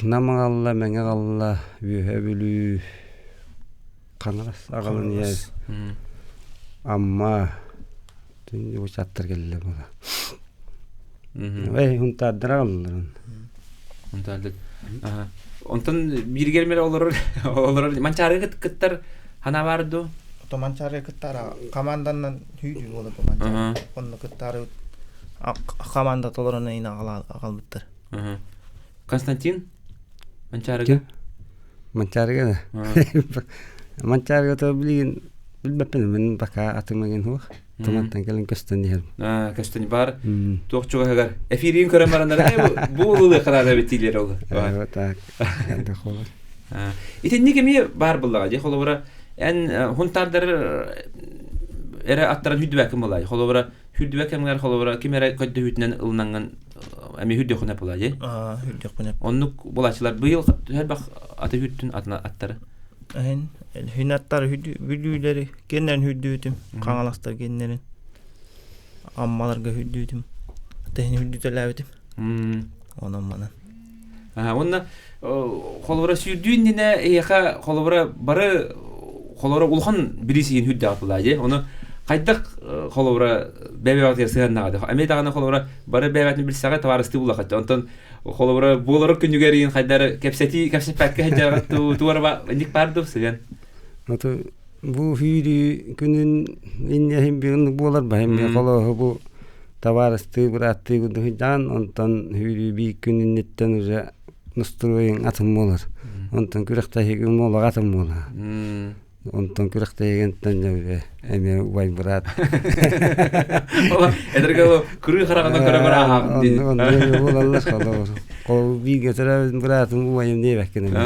Нам аҕалла, Мэҥэ аҕалла, Үөһээ Бүлүү, Хаҥалас аҕалан иһэр Амма аттар кэллэ буола. Эй, Хунтаардара аҕаллылар. Хунтаардар. Онтон бииргэр мэр олорор олорор Манчаарыга кыттар хана бар дуу? Ото Манчаарыга кыттар команданан хүйдүү буола бу Манчаары. Онно кыттаары команда толорон ыйын аҕалбыттар. Константин Манчаарыга? Манчаарыга да. Манчаарыга то билигин билбэппин мин пока атым эгин хуох. Тумантан кэлэн көстөн иһэр. Көстөн бар. Туох чугаһыгар эфирин көрөн бараннар бу улуу хараана битилер ол. Так. Итинник эмиэ баар буллаҕа дии холобура эн хунтаардар эрэ аттаран хүрдүбэккин булаай холобура хүрдүбэ кэмҥэр холобура ким эрэ көддөһүүтүнэн ылынаҥҥын эмиэ хүрдүөххүнэ буолаа дии хүрдүөхпүнэ оннук булааччылар быйыл элбэх аты хүртүн атына аттары Эһин хүн аттары бүлүүлэри кеннерин хүрдүүтүм хаҥаластар кеннерин аммаларга хүрдүүтүм тэһин хүрдүтэлээбитим онон манан уонна холобура сүүрдүү иннинэ эһиэхэ холобура бары холобура улахан бириис иһин хүрдээх буолаа дии ону хайдах холобура бэйэ-бэйэҕитигэр сыһыаннаҕа эмиэ даҕаны холобура бары бэйэ-бэйэтин билсэҕэ табаарыстыы буллаххыт онтон холобура буолар күнүгэр иһин хайдары кэпсэтии кэпсэппэккэ сылдьаҕыт туора инник баар дуу сыһыан Ото бу сүүрүү күнүн инньэһин бүгүн буолар баһым холоһу бу табаарыстыы бырааттыы курдук сылдьаҕын онтон сүүрүү биир күн инниттэн уже настроең атын буолар онтон күрэхтэһиигэ уҥуоҕа атын буолар онтон күрэхтэһиигинтэн дьэ уже эмиэ убай быраат эдэргэ кырыы хараҕынан көрө көрө ааһаҕын дии онно буолаллар холобур бииргэ төрөөбүт быраатым убайым диэбэккин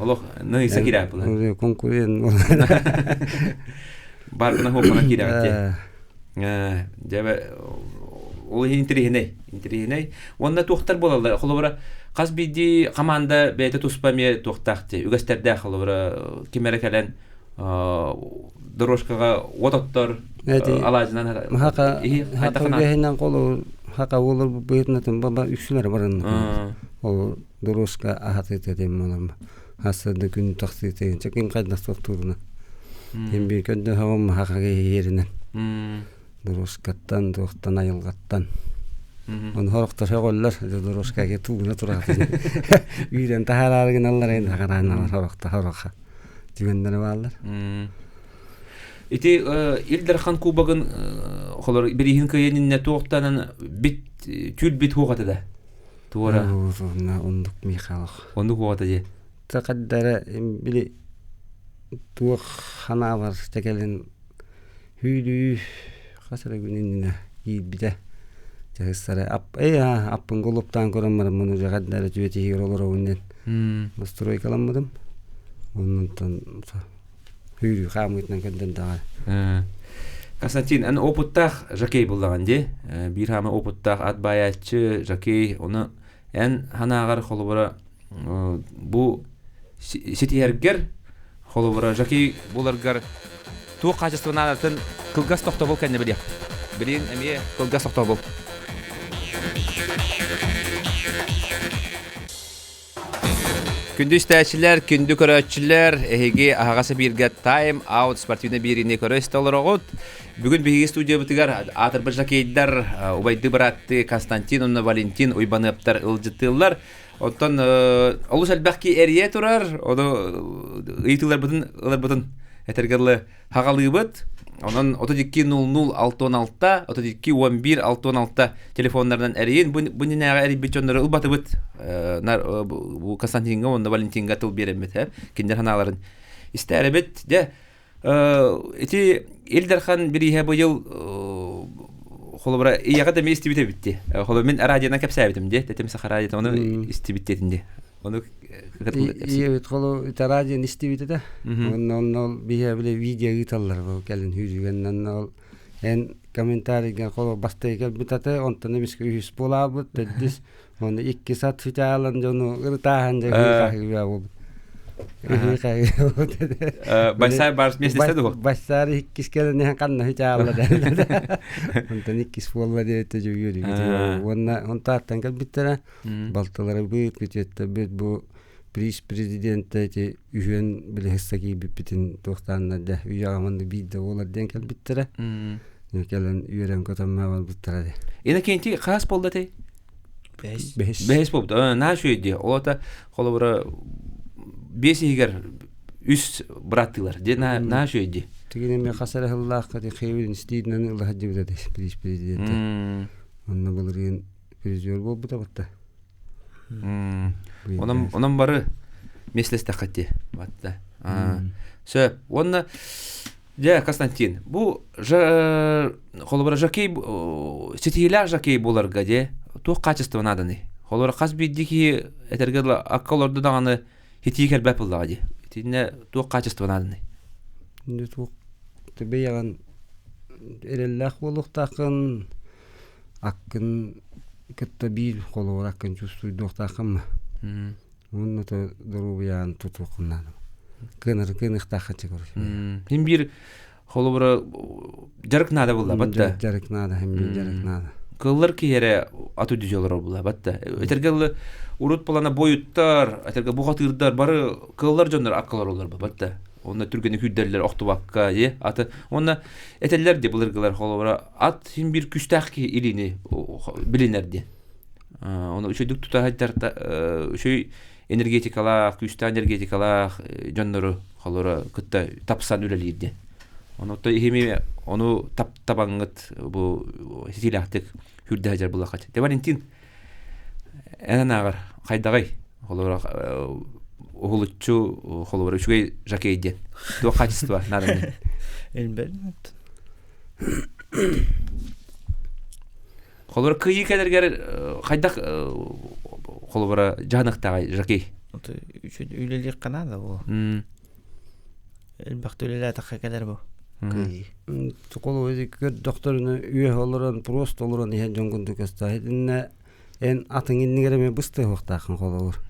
олох ныйса киирээт буолар конкурент баргына хуоппана киирэҕит дии дьэ ол иһин интэриэһинэй интэриэһинэй уонна туохтар буолаллар холобура хас биирдии команда бэйэтэ туспа эмиэ туохтаах дии үгэстэрдээх холобура ким эрэ кэлэн дорожкаҕа уот оттор алаадьынан хака хака үгэһинэн холобур хака буолар быһыытынан баба үксүлэр баранна ол дорожка аһатыыта диэн буолар хасса да күн тахсыыта ким хайдах туохтуурунан ким биир көрдөһөҕүм хакага иһиэринэн дорожкаттан туохтан айылҕаттан. Оны хорохтор сөҕөллөр, дорожкаге тууна туратын. Үүрэн таһараары гыналлар эн хараанналар хорохто хороха. Түгэннэри бааллар. Ити Ил Дархан Кубогын холор бириһин кыйынинне туохтанан бит түүл бит хуохата да. Туора. Ондук Михайлов. Ондук хуохата же. Тақаддара били туох ханаабар тэкэлин Хүү хас эрэ күн иннинэ киирбитэ. Чаһыссара ап э аппын голуптаан көрөн баран муну дьэ эрэ түөтиһигэр олоробун диэн настройкаламмытым. Оннунтан хүүрүү хаамыытынан кэлдэн даҕаны. Константин, эн опыттаах жокей буллаҕын дии. Биир хаама опыттаах ат баайааччы, жокей, оны эн ханааҕар холобура бу ситиһэргэр холобура жокей буларгар туох хаачыстыба наадатын кылгас тохтобул кэннэ билиэхпит. Билигин эмиэ кылгас тохтобул. Күндү истээччилэр, күндү көрөөччүлэр, эһиги аһаҕас эбииргэ Time Out спортивнай биэриини көрө истэ олороҕут. Бүгүн биһиги студиябытыгар аатырбыт жокейдар, убайды быраатты Константин уонна Валентин Уйбаныаптар ыалдьыттыыллар. Оттон олус элбэх ки эрийэ турар, ону ыйытыыларбытын ыларбытын этэргэ дылы хаҕалыыбыт. Онон 32 00 66 32 11 66 телефоннарынан эрийин. Бу бу нинээҕи эрийбит дьоннору ылбатыбыт. Бу Константинга уонна Валентинга тыл биэрэммит. Кинилэр санааларын истээрэбит. Дьэ, ити Ил Дархан бирииһэ быйыл холобура ийэҕэ да эмиэ истибит эбит дии. Холобура мин радионан кэпсээбитим дии. Тэтим саха радиота ону истибит диэтин дии. Ону Ийэбит холу радион истибит этэ. Онно онно биһиэ бile видео ыыталлар бу кэлин хүүрүгэннэн ол эн комментарийга холу бастайы кэлбит аты онтон эмискэ үһүс буолаабыт төрдүс Оны икки сат фитаалан дьону ырытааһан дьэ хаһыыга буолбут. Бассаар барс местесе дуо? Бассаар иккис кэлэн иһэн ханна фитаалла да. Онтон иккис буолла диэт дьүгүөрү. Уонна онтааттан кэлбиттэрэ балтылары быт күтүөттэрбит бу приз президента эти үһүөн билиһисса киирбиппитин туохтааннар да үйэҕэ манна биирдэ буолар диэн кэлбиттэрэ. Кэлэн үөрэн көтөн барбыттара де. Иннокентий хаас буолла этэй? Бэһис. Бэһис. Бэһис буолбут. Наһаа үчүгэй дии. Ол ата холобура биэс иһигэр үс быраттыылар. Дии наһаа үчүгэй дии. Тигин эми хас эрэ сыллаахха ти хейвин стиидинэн ыла сылдьыбыта дии приз президенте. Онно былырыын призер буолбута батта. Онон онон бары миэстэлэстэххит дии. Батта. Сөп. Уонна Дьэ, Константин, бу холобура жокей ситиһиилээх жокей буоларга дьэ туох хаачыстыба нааданый? Холобура хас биирдии киһи этэргэ дылы акка олордо даҕаны итии кэлбэт буоллаҕа дии. Итиннэ туох хаачыстыба нааданый? Инде туох бэйэҕин эрэллээх буолуохтааххын, аккын кытта биир холобура аккын чувствуйдуохтааххын ма. Уонна то доруобуйаҕын тутуоххун наада. Кыанар кыаныахтааххын чэ короче. Хин биир холобура дьарык наада буолла батта. Дьарык наада, хин биир дьарык наада. Кыллар киһи эрэ ат үрдү олорор буолла батта. Этэргэ дылы урут булана бойуттар, этэргэ бухатыырдар бары кыллар дьоннор аккалар олор батта. Онно түргэни күүрдэллэр охтубакка е аты. Онно этэллэр де былыргылар холобура ат хин биир күстээх киһи илиини билинэр диэн. Ону үчүгдүк тута сылдьар үчүгэй энергетикалаах, күүстээх энергетикалаах дьоннору холоро кытта тапсан үлэлиир диэн. Ону иһими ону таптабаҥҥыт бу ситиилээхтик хүрдэ сылдьар булахат. Те Валентин эн анааҕар хайдаҕый? Холоро уһулуччу холобура үчүгэй жокей диэн. Туох качество нааданы? Элбэт. Холобура кыайыы кэлэргэр хайдах холобура дьаһаныктааҕай жокей? Үлэлиэххэ наада бу. Элбэхтэ үлэлээтэххэ кэлэр бу. Кыайыы. Холобура көрдөхтөрүнэ үөһэ олорон просто олорон иһэн дьон курдук көстө. Итиннэ эн атыҥ иннигэр эмиэ быстыахтааххын холобур.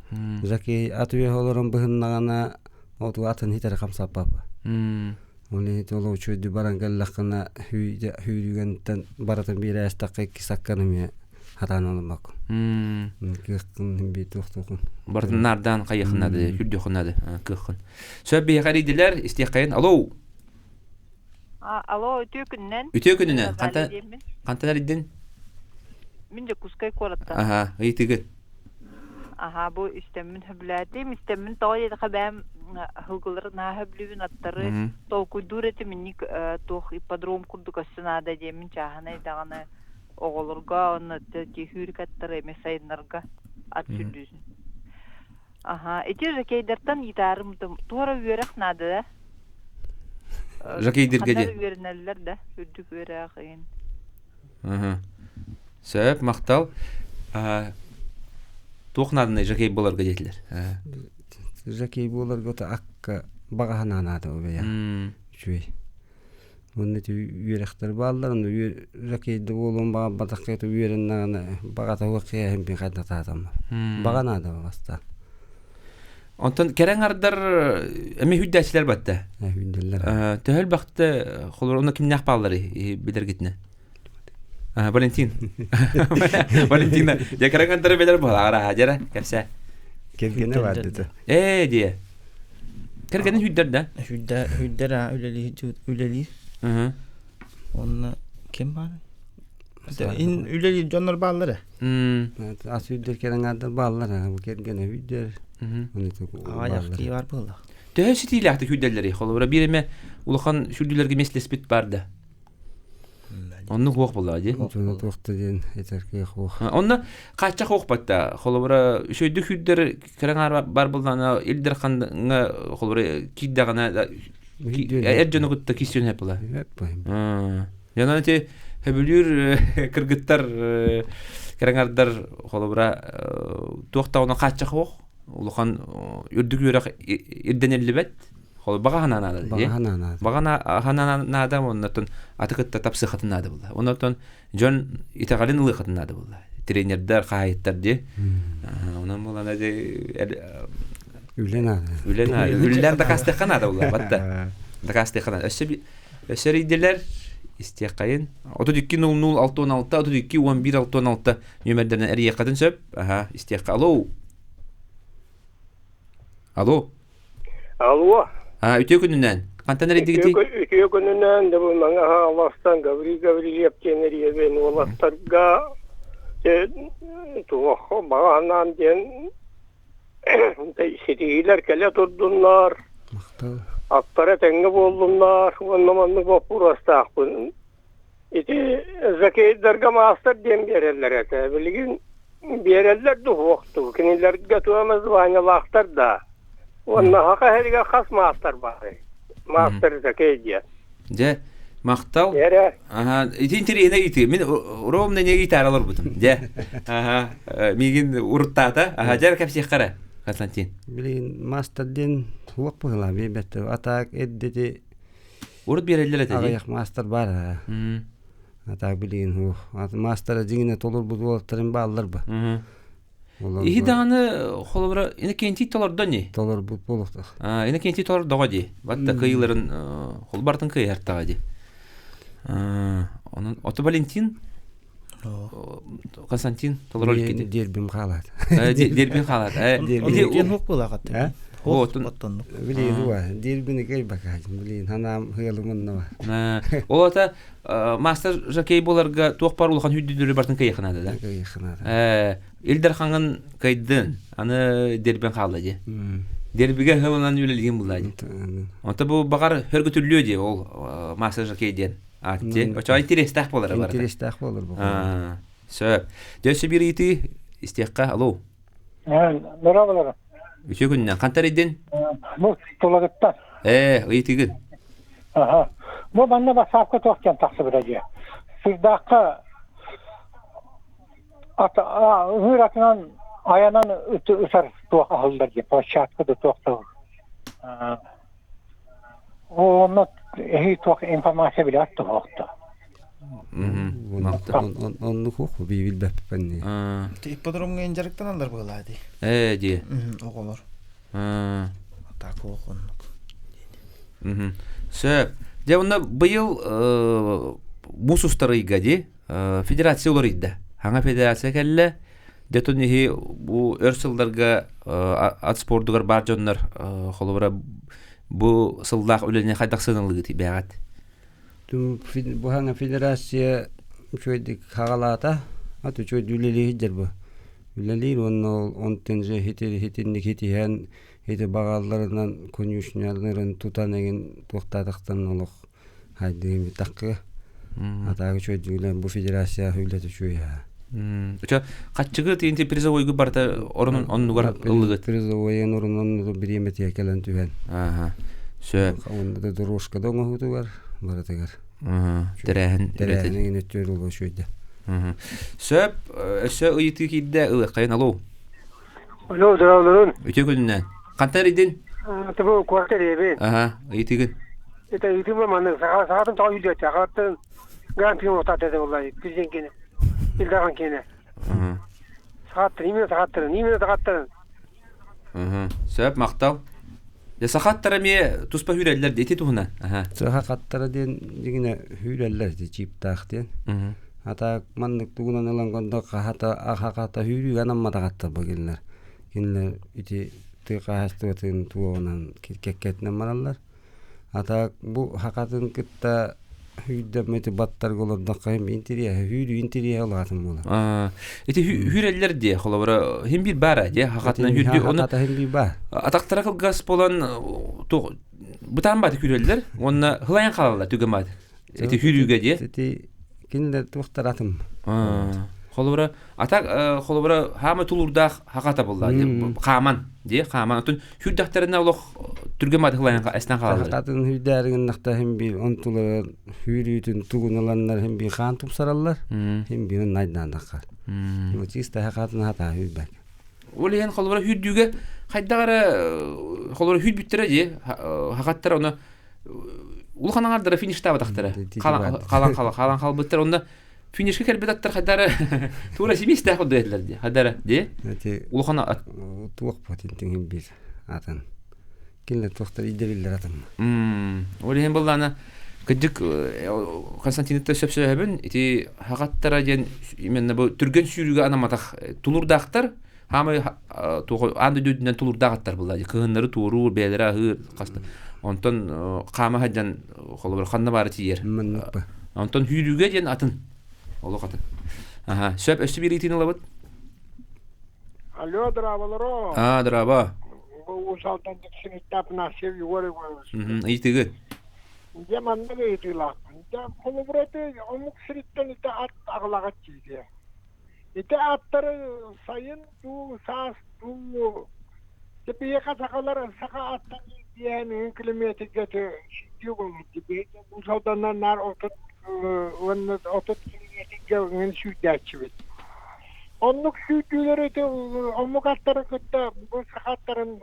Жокей ат үөһэ олорон быһыннаҕына оту атын хитэри хамсаппаппа. Ол иһин ол үчүгэйдик баран кэллэххинэ сүүрүүгэнтэн барытын биэрээстэххэ икки саккан эмиэ хатаан ылыммаккын. Кыаххын биир туохтуохун. Барытын наардаан хайыаххын наада, үрдүөххүн наада кыаххын. Сөп биһиэхэ эрийдилэр, истиэххэйин. Алло. Алло, үтүө күнүнэн. Үтүө күнүнэн. Хантан хантан эрийдин? Мин Дьокуускай куораттан. Аха, ыйытыгыт. Аһаа, бу истэммин сөбүлээтим. Истэммин тоҕо диэтэххэ бэйэм сылгылары наһаа сөбүлүүбүн, аттары толкуйдуур этим инник туох ипподром курдук өссө наада диэммин чааһынай даҕаны оҕолорго уонна сүүрүк аттары эмиэ сайыннарга ат сүүрдүүтүн. Аһаа, ити жокейдартан ыйытаарым туора үөрэх наада да? Жокейдиргэ Ханна диэн. үөрэнэллэр да үрдүк үөрэх иһин. Сөп, махтал. Туох нааданы жокей буоларга диэтилэр? Жокей буоларга ото акка баҕа санаа наада бэйэ. Үчүгэй. Уонна ити үөрэхтэр бааллар, ону жокейда буолуон баҕарбатахха ити үөрэннэҕинэ баҕата суох киһи мин хайда таатаммар. Баҕа наада бастаан. Онтон кэрэҥ ардар эми хүддээчилэр батта. Хүндэллэр. Төһөл бахты холор онно кимнээх бааллары билэргитинэ. Валентин. Валентина. Я кэрэҥ ардары билэр буолаара дьэрэ кэпсээ. Кэргэнэ бар деді. Ээ дие. Кэргэнин хүддэр да? Хүддэр хүддэр аа үлэлиир үлэлиир. Онно ким баар? Ин үлэлиир дьоннор бааллар ээ. Ас үрдэр кэрэҥ бааллар бу кэргэнэ үрдэр. Аҕайах кии бар буолла. Төһө ситиилээхтик үрдэллэрий? Холобура биир эмэ улахан сүрдүлэргэ миэстэлэспит бар да. Оннук уох буоллаҕа дии. Туохта диэн этэр кыах уох. Онно хааччах уох батта. Холобура үчүгэйдик сүүрдэр кэрэҥ бар буоллаҕына Ил Дархаҥҥа холобура киирдэҕинэ эр дьону кытта киирсиэн сөп буолар. Дьонон ити сөбүлүүр кыргыттар кэрэҥардар холобура туох да хааччах суох улахан үрдүк үөрэх ирдэниллибэт баҕа санаа наада баҕа санаа наада оннотон аты кытта тапсыахатын наада буолла оннотон дьон итэҕэлин ылыахатын наада буолла тренердэр хаһаайыттар дии онон буолана үлэ наада үлэ наада үлэлээн дакаастыахха наада буолла батта дакаастыахха наада өссө өссө эрийдилэр истиэххэйин 32 00 66 32 11 66 нүөмэрдэринэн эрийиэххитин сөп аха истиэххэ алло алло Алло. А, үтүө күнүнэн. Хантан эрийдигитий? Үтүө күнүнэн бу Маҥа Хаҥаластан Гаврил Гаврильев диэн эрийэбин уолаттарга туох баҕа санаам диэн ситиһиилэр кэлэ турдуннар. Махтал. Аттара тэҥҥэ буоллуннар уонна маннык боппуруостаахпын. Ити жокейдарга маастар диэн биэрэллэр этэ. Билигин биэрэллэр дуһуохтуу. Кинилэргэ туох званиелаахтар да. Уонна саха сиригэр хас маастар баарый? Маастар жокей диэн. Дьэ, махтал. Эрэ. Аха, ити интэриэһинэй ыйытыы. Мин ровно не ыйытаары олорбутум. Дьэ. Аха, миигин уруттаата. Аха, дьэ кэпсиэххэ эрэ, Константин. Билигин маастар диэн суох быһыылаах биэрбэттэр. Атаак эрдити Урут биэрэллэр этэ дии. Аҕыйах маастар баар ээ. Атаак билигин суох. Маастара дьиҥинэ толорбут уолаттарым бааллар ба. Иһи даҕаны холобура Иннокентий толордо ини. Толорбут буолуохтаах. Иннокентий толордоҕо дии. Батта кыайыыларын холбартын кыайартаҕа дии. Онон ото Валентин Константин толорор кити. Дербим хаалаат. Дербин хаалаат. Ити хук буолаҕат. Оттон Билин уа, дербини кэй бакаажым, билин ханаам хыалымынна ба. Ол ата мастер жокей буоларга туох бар улахан хүддүдүрү бартын кыйахынада да. Кыйахынада. Илдер хаңын кыйдын, аны дербин хаалла ди. Дербиге хылынан үлелген булла ди. Онто бу багар хөргүтүллүө ди ол мастер жокей диэн. Атти. Очо интерестээх буолар барыта. Интерестээх буолар бу. Сөп. Дөссө биир ыйытыы истиэххэ. Алло. Здорово. Үтүө күнүнэн. Хантан эрийдин? Бу Тулагыттан. Ээ, ыйытыгын. Аха. Бу манна бассаапка туох диэн тахсыбыта дии. Сырдаахха ыыр атынан айанан ытар туох аһыллар дии, площадка да туох да. Онно эһи туох информация билэт туһуохта. Оннук уох билбэппин. Ипподромҥа дьарыктаналлар быһылаа дии. Ээ дии. Оҕолор. Так уох оннук. Сөп. Дьэ онно быйыл муус устар ыйга дии федерация уларыйда. Хаҥа федерация кэллэ. Дьэ тун иһи бу өр сылларга ат спордугар баар дьоннор холобура бу сыллаах үлэни хайдах сыаналыыгыт бэҕэт? Бу хаҥа федерация үчүгэйдик хаҕалаата. Ат үчүгэй үлэлии сылдьар бу. Үлэлиир уонна ол онтон дьэ хитинник хитиһэн ити баҕаларынан конюшняларын тутан эҥин туохтаатахтан олох хайдыым таккы. Атаак үчүгэйдик бу федерация үлэтэ үчүгэй аа. Очо хаччыгы тиинти призовойгу барыта орун оннугар ыллыгыт. Призовойын орун оннугар бириэмэтигэр кэлэн түһэн. Аха. Сөп. Онно да дорожка да оҥоһуутугар барытыгар. Тэрээһин Тэрээһин өттүгэр олус үчүгэйдэ. Сөп, өссө ыйытыы киирдэ ылыаххайын алло. Алло, здравствуйте. Үтүө күнүнэн. Хантан эрийдин? Тобу куорат эрийэбин. Аха, ыйытыгын. Это ыйытыым маннык саха сахатын тоҕо үйдүөттэ сахаттан гран-при отат этэ буолла президент кини Илдахан кини. Сахаттан именно сахаттан именно сахаттан. Сөп, махтал. Дьэ сахаттар эмиэ туспа үүрэллэр ити туһунан. Аха. Сахаттара диэн дьиҥинэ үүрэллэр ити чиптаах диэн. Ата маннык тугунан ылан кондо хахата ахахата үүрүүгэ анамматахаттар бу кинилэр. Кинилэр ити тыа хаһаайыстыбатын туоҕунан кэккэтинэн бараллар. Ата бу хахатын кытта Үүрдэммити баттарга олордоххо интириэһэ үүрүү интириэһэ улаатан буолар. Ити үүрэллэр дии холобура хим биир баара дии хахатынан үүрдүү ону хахата хим биир баар. Атахтара кылгас буолан туох бытаан бааты күүрэллэр уонна хылайан хаалаллар түгэн бааты. Ити үүрүүгэ дии. Ити кинилэр туохтар атым. Холобура атак холобура хаама тулуурдаах хахата булла хааман дии хааман отун Хүрдэхтэринэ олох түргэн баатыхлайан эстэн хаалаллар. Атын хүрдээригиннахта хим биир онтулара хүүрүүтүн тугун ыланнар хим биир хаан тупсараллар хим биирин найдаандахха. Чисто хатын хата хүүрбэк. Ол иһин холобура хүүрдүүгэ хайдах эрэ холобура хүүрбүттэрэ дии хахаттара оны улахан аҥардара фиништаабатахтара. Халан халан халан халбыттар онно финишке кэлбит аттар хайдара тура симиистээх курдук этилэр дии хайдара дии улахан ат туох бу биир атын кинилэр туохтар идэбиллэр атын ол иһин быллаана кырдьык Константинытта сөпсөһөбүн ити хагаттара диэн именно бу түргэн сүүрүүгэ анамматах тулурдаахтар хаамай аан дойду үрдүнэн тулурдаах аттар булла кыһыннары туоруур бэйэлэрэ аһыыр хаста онтон хаама сылдьан холобур ханна баары тиийэр онтон хүүрүүгэ диэн атын олох атын аха сөп өссө биир ыйытыыны ылабыт Алло, здраволоро. А, здраво. Уус Алдан Диксиниттэ Афанасьев Егор Егорович. Ыйытыгы. Дьэ маннык ыйытыылаахпын. Дьэ холобура ити омук сириттэн ити ат аҕалаҕыт диир. Ити аттары сайын дуу, саас дуу биһиэхэ сахалар саха аттарын диэн үһүн километрга сүүрдүү буолбут. Биһиги Уус Алданынан наар 30 уонна 30 километрга үһүн сүүрдээччибит. Оннук сүүрдүүлэр ити омук аттары кытта бу саха аттарын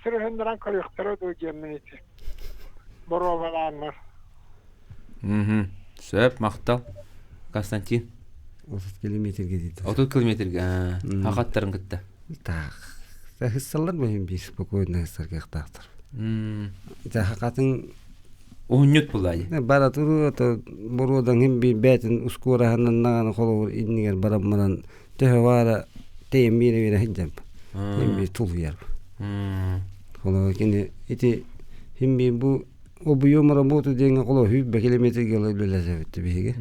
сырыһыннаран көрүөхтэрэ дуо диэммин ити боруобалааннар. Сөп, махтал. Константин. 30 километрге дейді. 30 километрге, хахаттарын кытта. Так. Хыссаллар мөһүм биир спокойно хыссаргыахтаахтар. Хакатын Уһунньут булаайы. Бара туру боруодан хим биир бээтин ускуораһынан наҕаны холобур иннигэр баран баран төһө баара тэйэн биэрэ-биэрэ сылдьар. Хим биир тулуйар. Холобур кини ити хим биир бу объем работы диэҥҥэ холо сүүрбэ километрга үлэлэсэбит биһиги.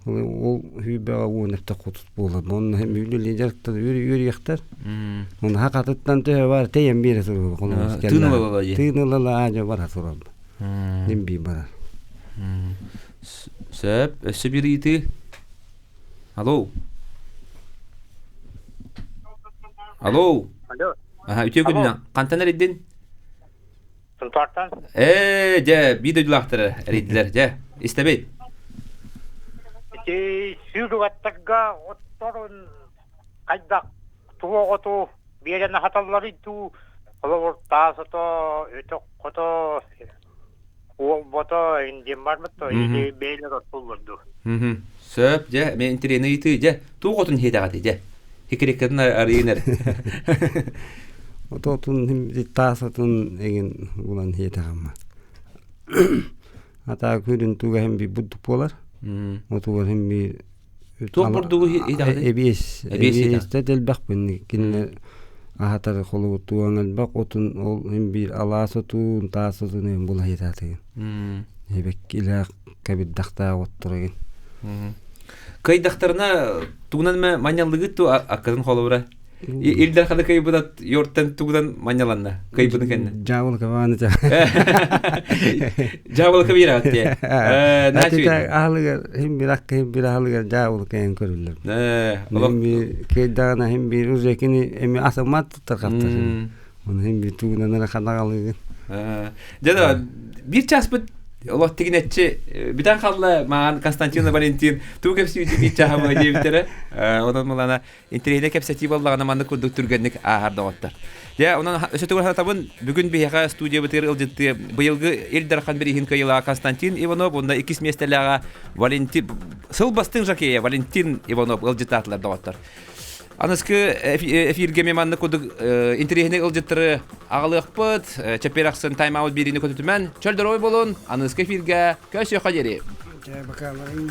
Ол сүүрбэҕэ уон эптэ хотут буолар. Онно үлэлии дьарыктар үөрүйэхтэр. Оны хакатыттан төһө бар тэйэн биэрэ турар. Тыын ылала Тыын ылала аадьа бара турар. Ним бии барар. Сөп, өссө биир ыйытыы. Алло. Алло. Алло. Аха, үтүө күнүнэн. Хантан эрийдин? Сунтаартан. Ээ, дьэ, биир дойдулаахтара эрийдилэр. Дьэ, истэбит. Ити сүүрүгаттарга отторун хайдах тугу оҕоту биэрэн аһаталларый дуу, холобур таас ото, өтөх хото, уолбото индиэн барбыт то или бэйлэр оттуллар дуу. Сөп, дьэ, мен интириэни ыйытыы, дьэ, туох отун иһиэтэҕит, дьэ. Хикириккатын арыйын эрэ. Ототун таас отун эгин булан иһиэтэҕим. Ата күрүн туга хем би бурдук буолар. Отугар хем би Туох бурдугу иһиэтэҕит? Эбиэс. Эбиэстэ элбэхпин кинилэр аһатар холобур туган элбэх отун ол хем биир алаас отун таас отун эм була иһиэтаатыгын. Эбэк илээх кэбирдэхтээх отторогин. Кыайдахтарына тугунан эмэ манньаллыгыт ту аккатын холобура. Ил Дарханы кыайбыт йорттан тугунан манньаланна кыайбытын кэннэ. Дьаабылка бааны ча. Дьаабылка биэрэҕит дии. Наачы. Аһылыгар хим бир акка хим бир аһылыгар дьаабылка эн көрүллэр. Хим бир кыайдаҕына хим бир уже кини эми асыммат туттар хаптар. Оны хим бир тугунан эрэ хадаҕалыгын. Дьэ биир чааспыт олох тигинэччи бүтэн хаалла маҕан Константин Валентин тугу кэпсиибит биир чааһа диэбиттэрэ. Онон мылана интэриэһинэй кэпсэтии буоллаҕына маннык курдук түргэнник ааһар доҕоттор. Дьэ, онон өссө төгүл санатабын, бүгүн биһиэхэ студиябытыгар ыалдьыттыы быйылгы Ил Дархан бирииһин кыайыылааҕа Константин Иванов уонна иккис миэстэлээҕэ Валентин сыл бастыҥ жокейа Валентин Иванов ыалдьыттаатылар доҕоттор. Аныскы эфиргэ мен маннык курдук интэриэһинэй ыалдьыттары аҕалыахпыт. Чэппиэр ахсын тайм-аут биэриини көтүтүмэн. Чөл доруобай буолун. Аныскы эфиргэ көрсүөххэ диэри. Дьэ, бакааларыҥ.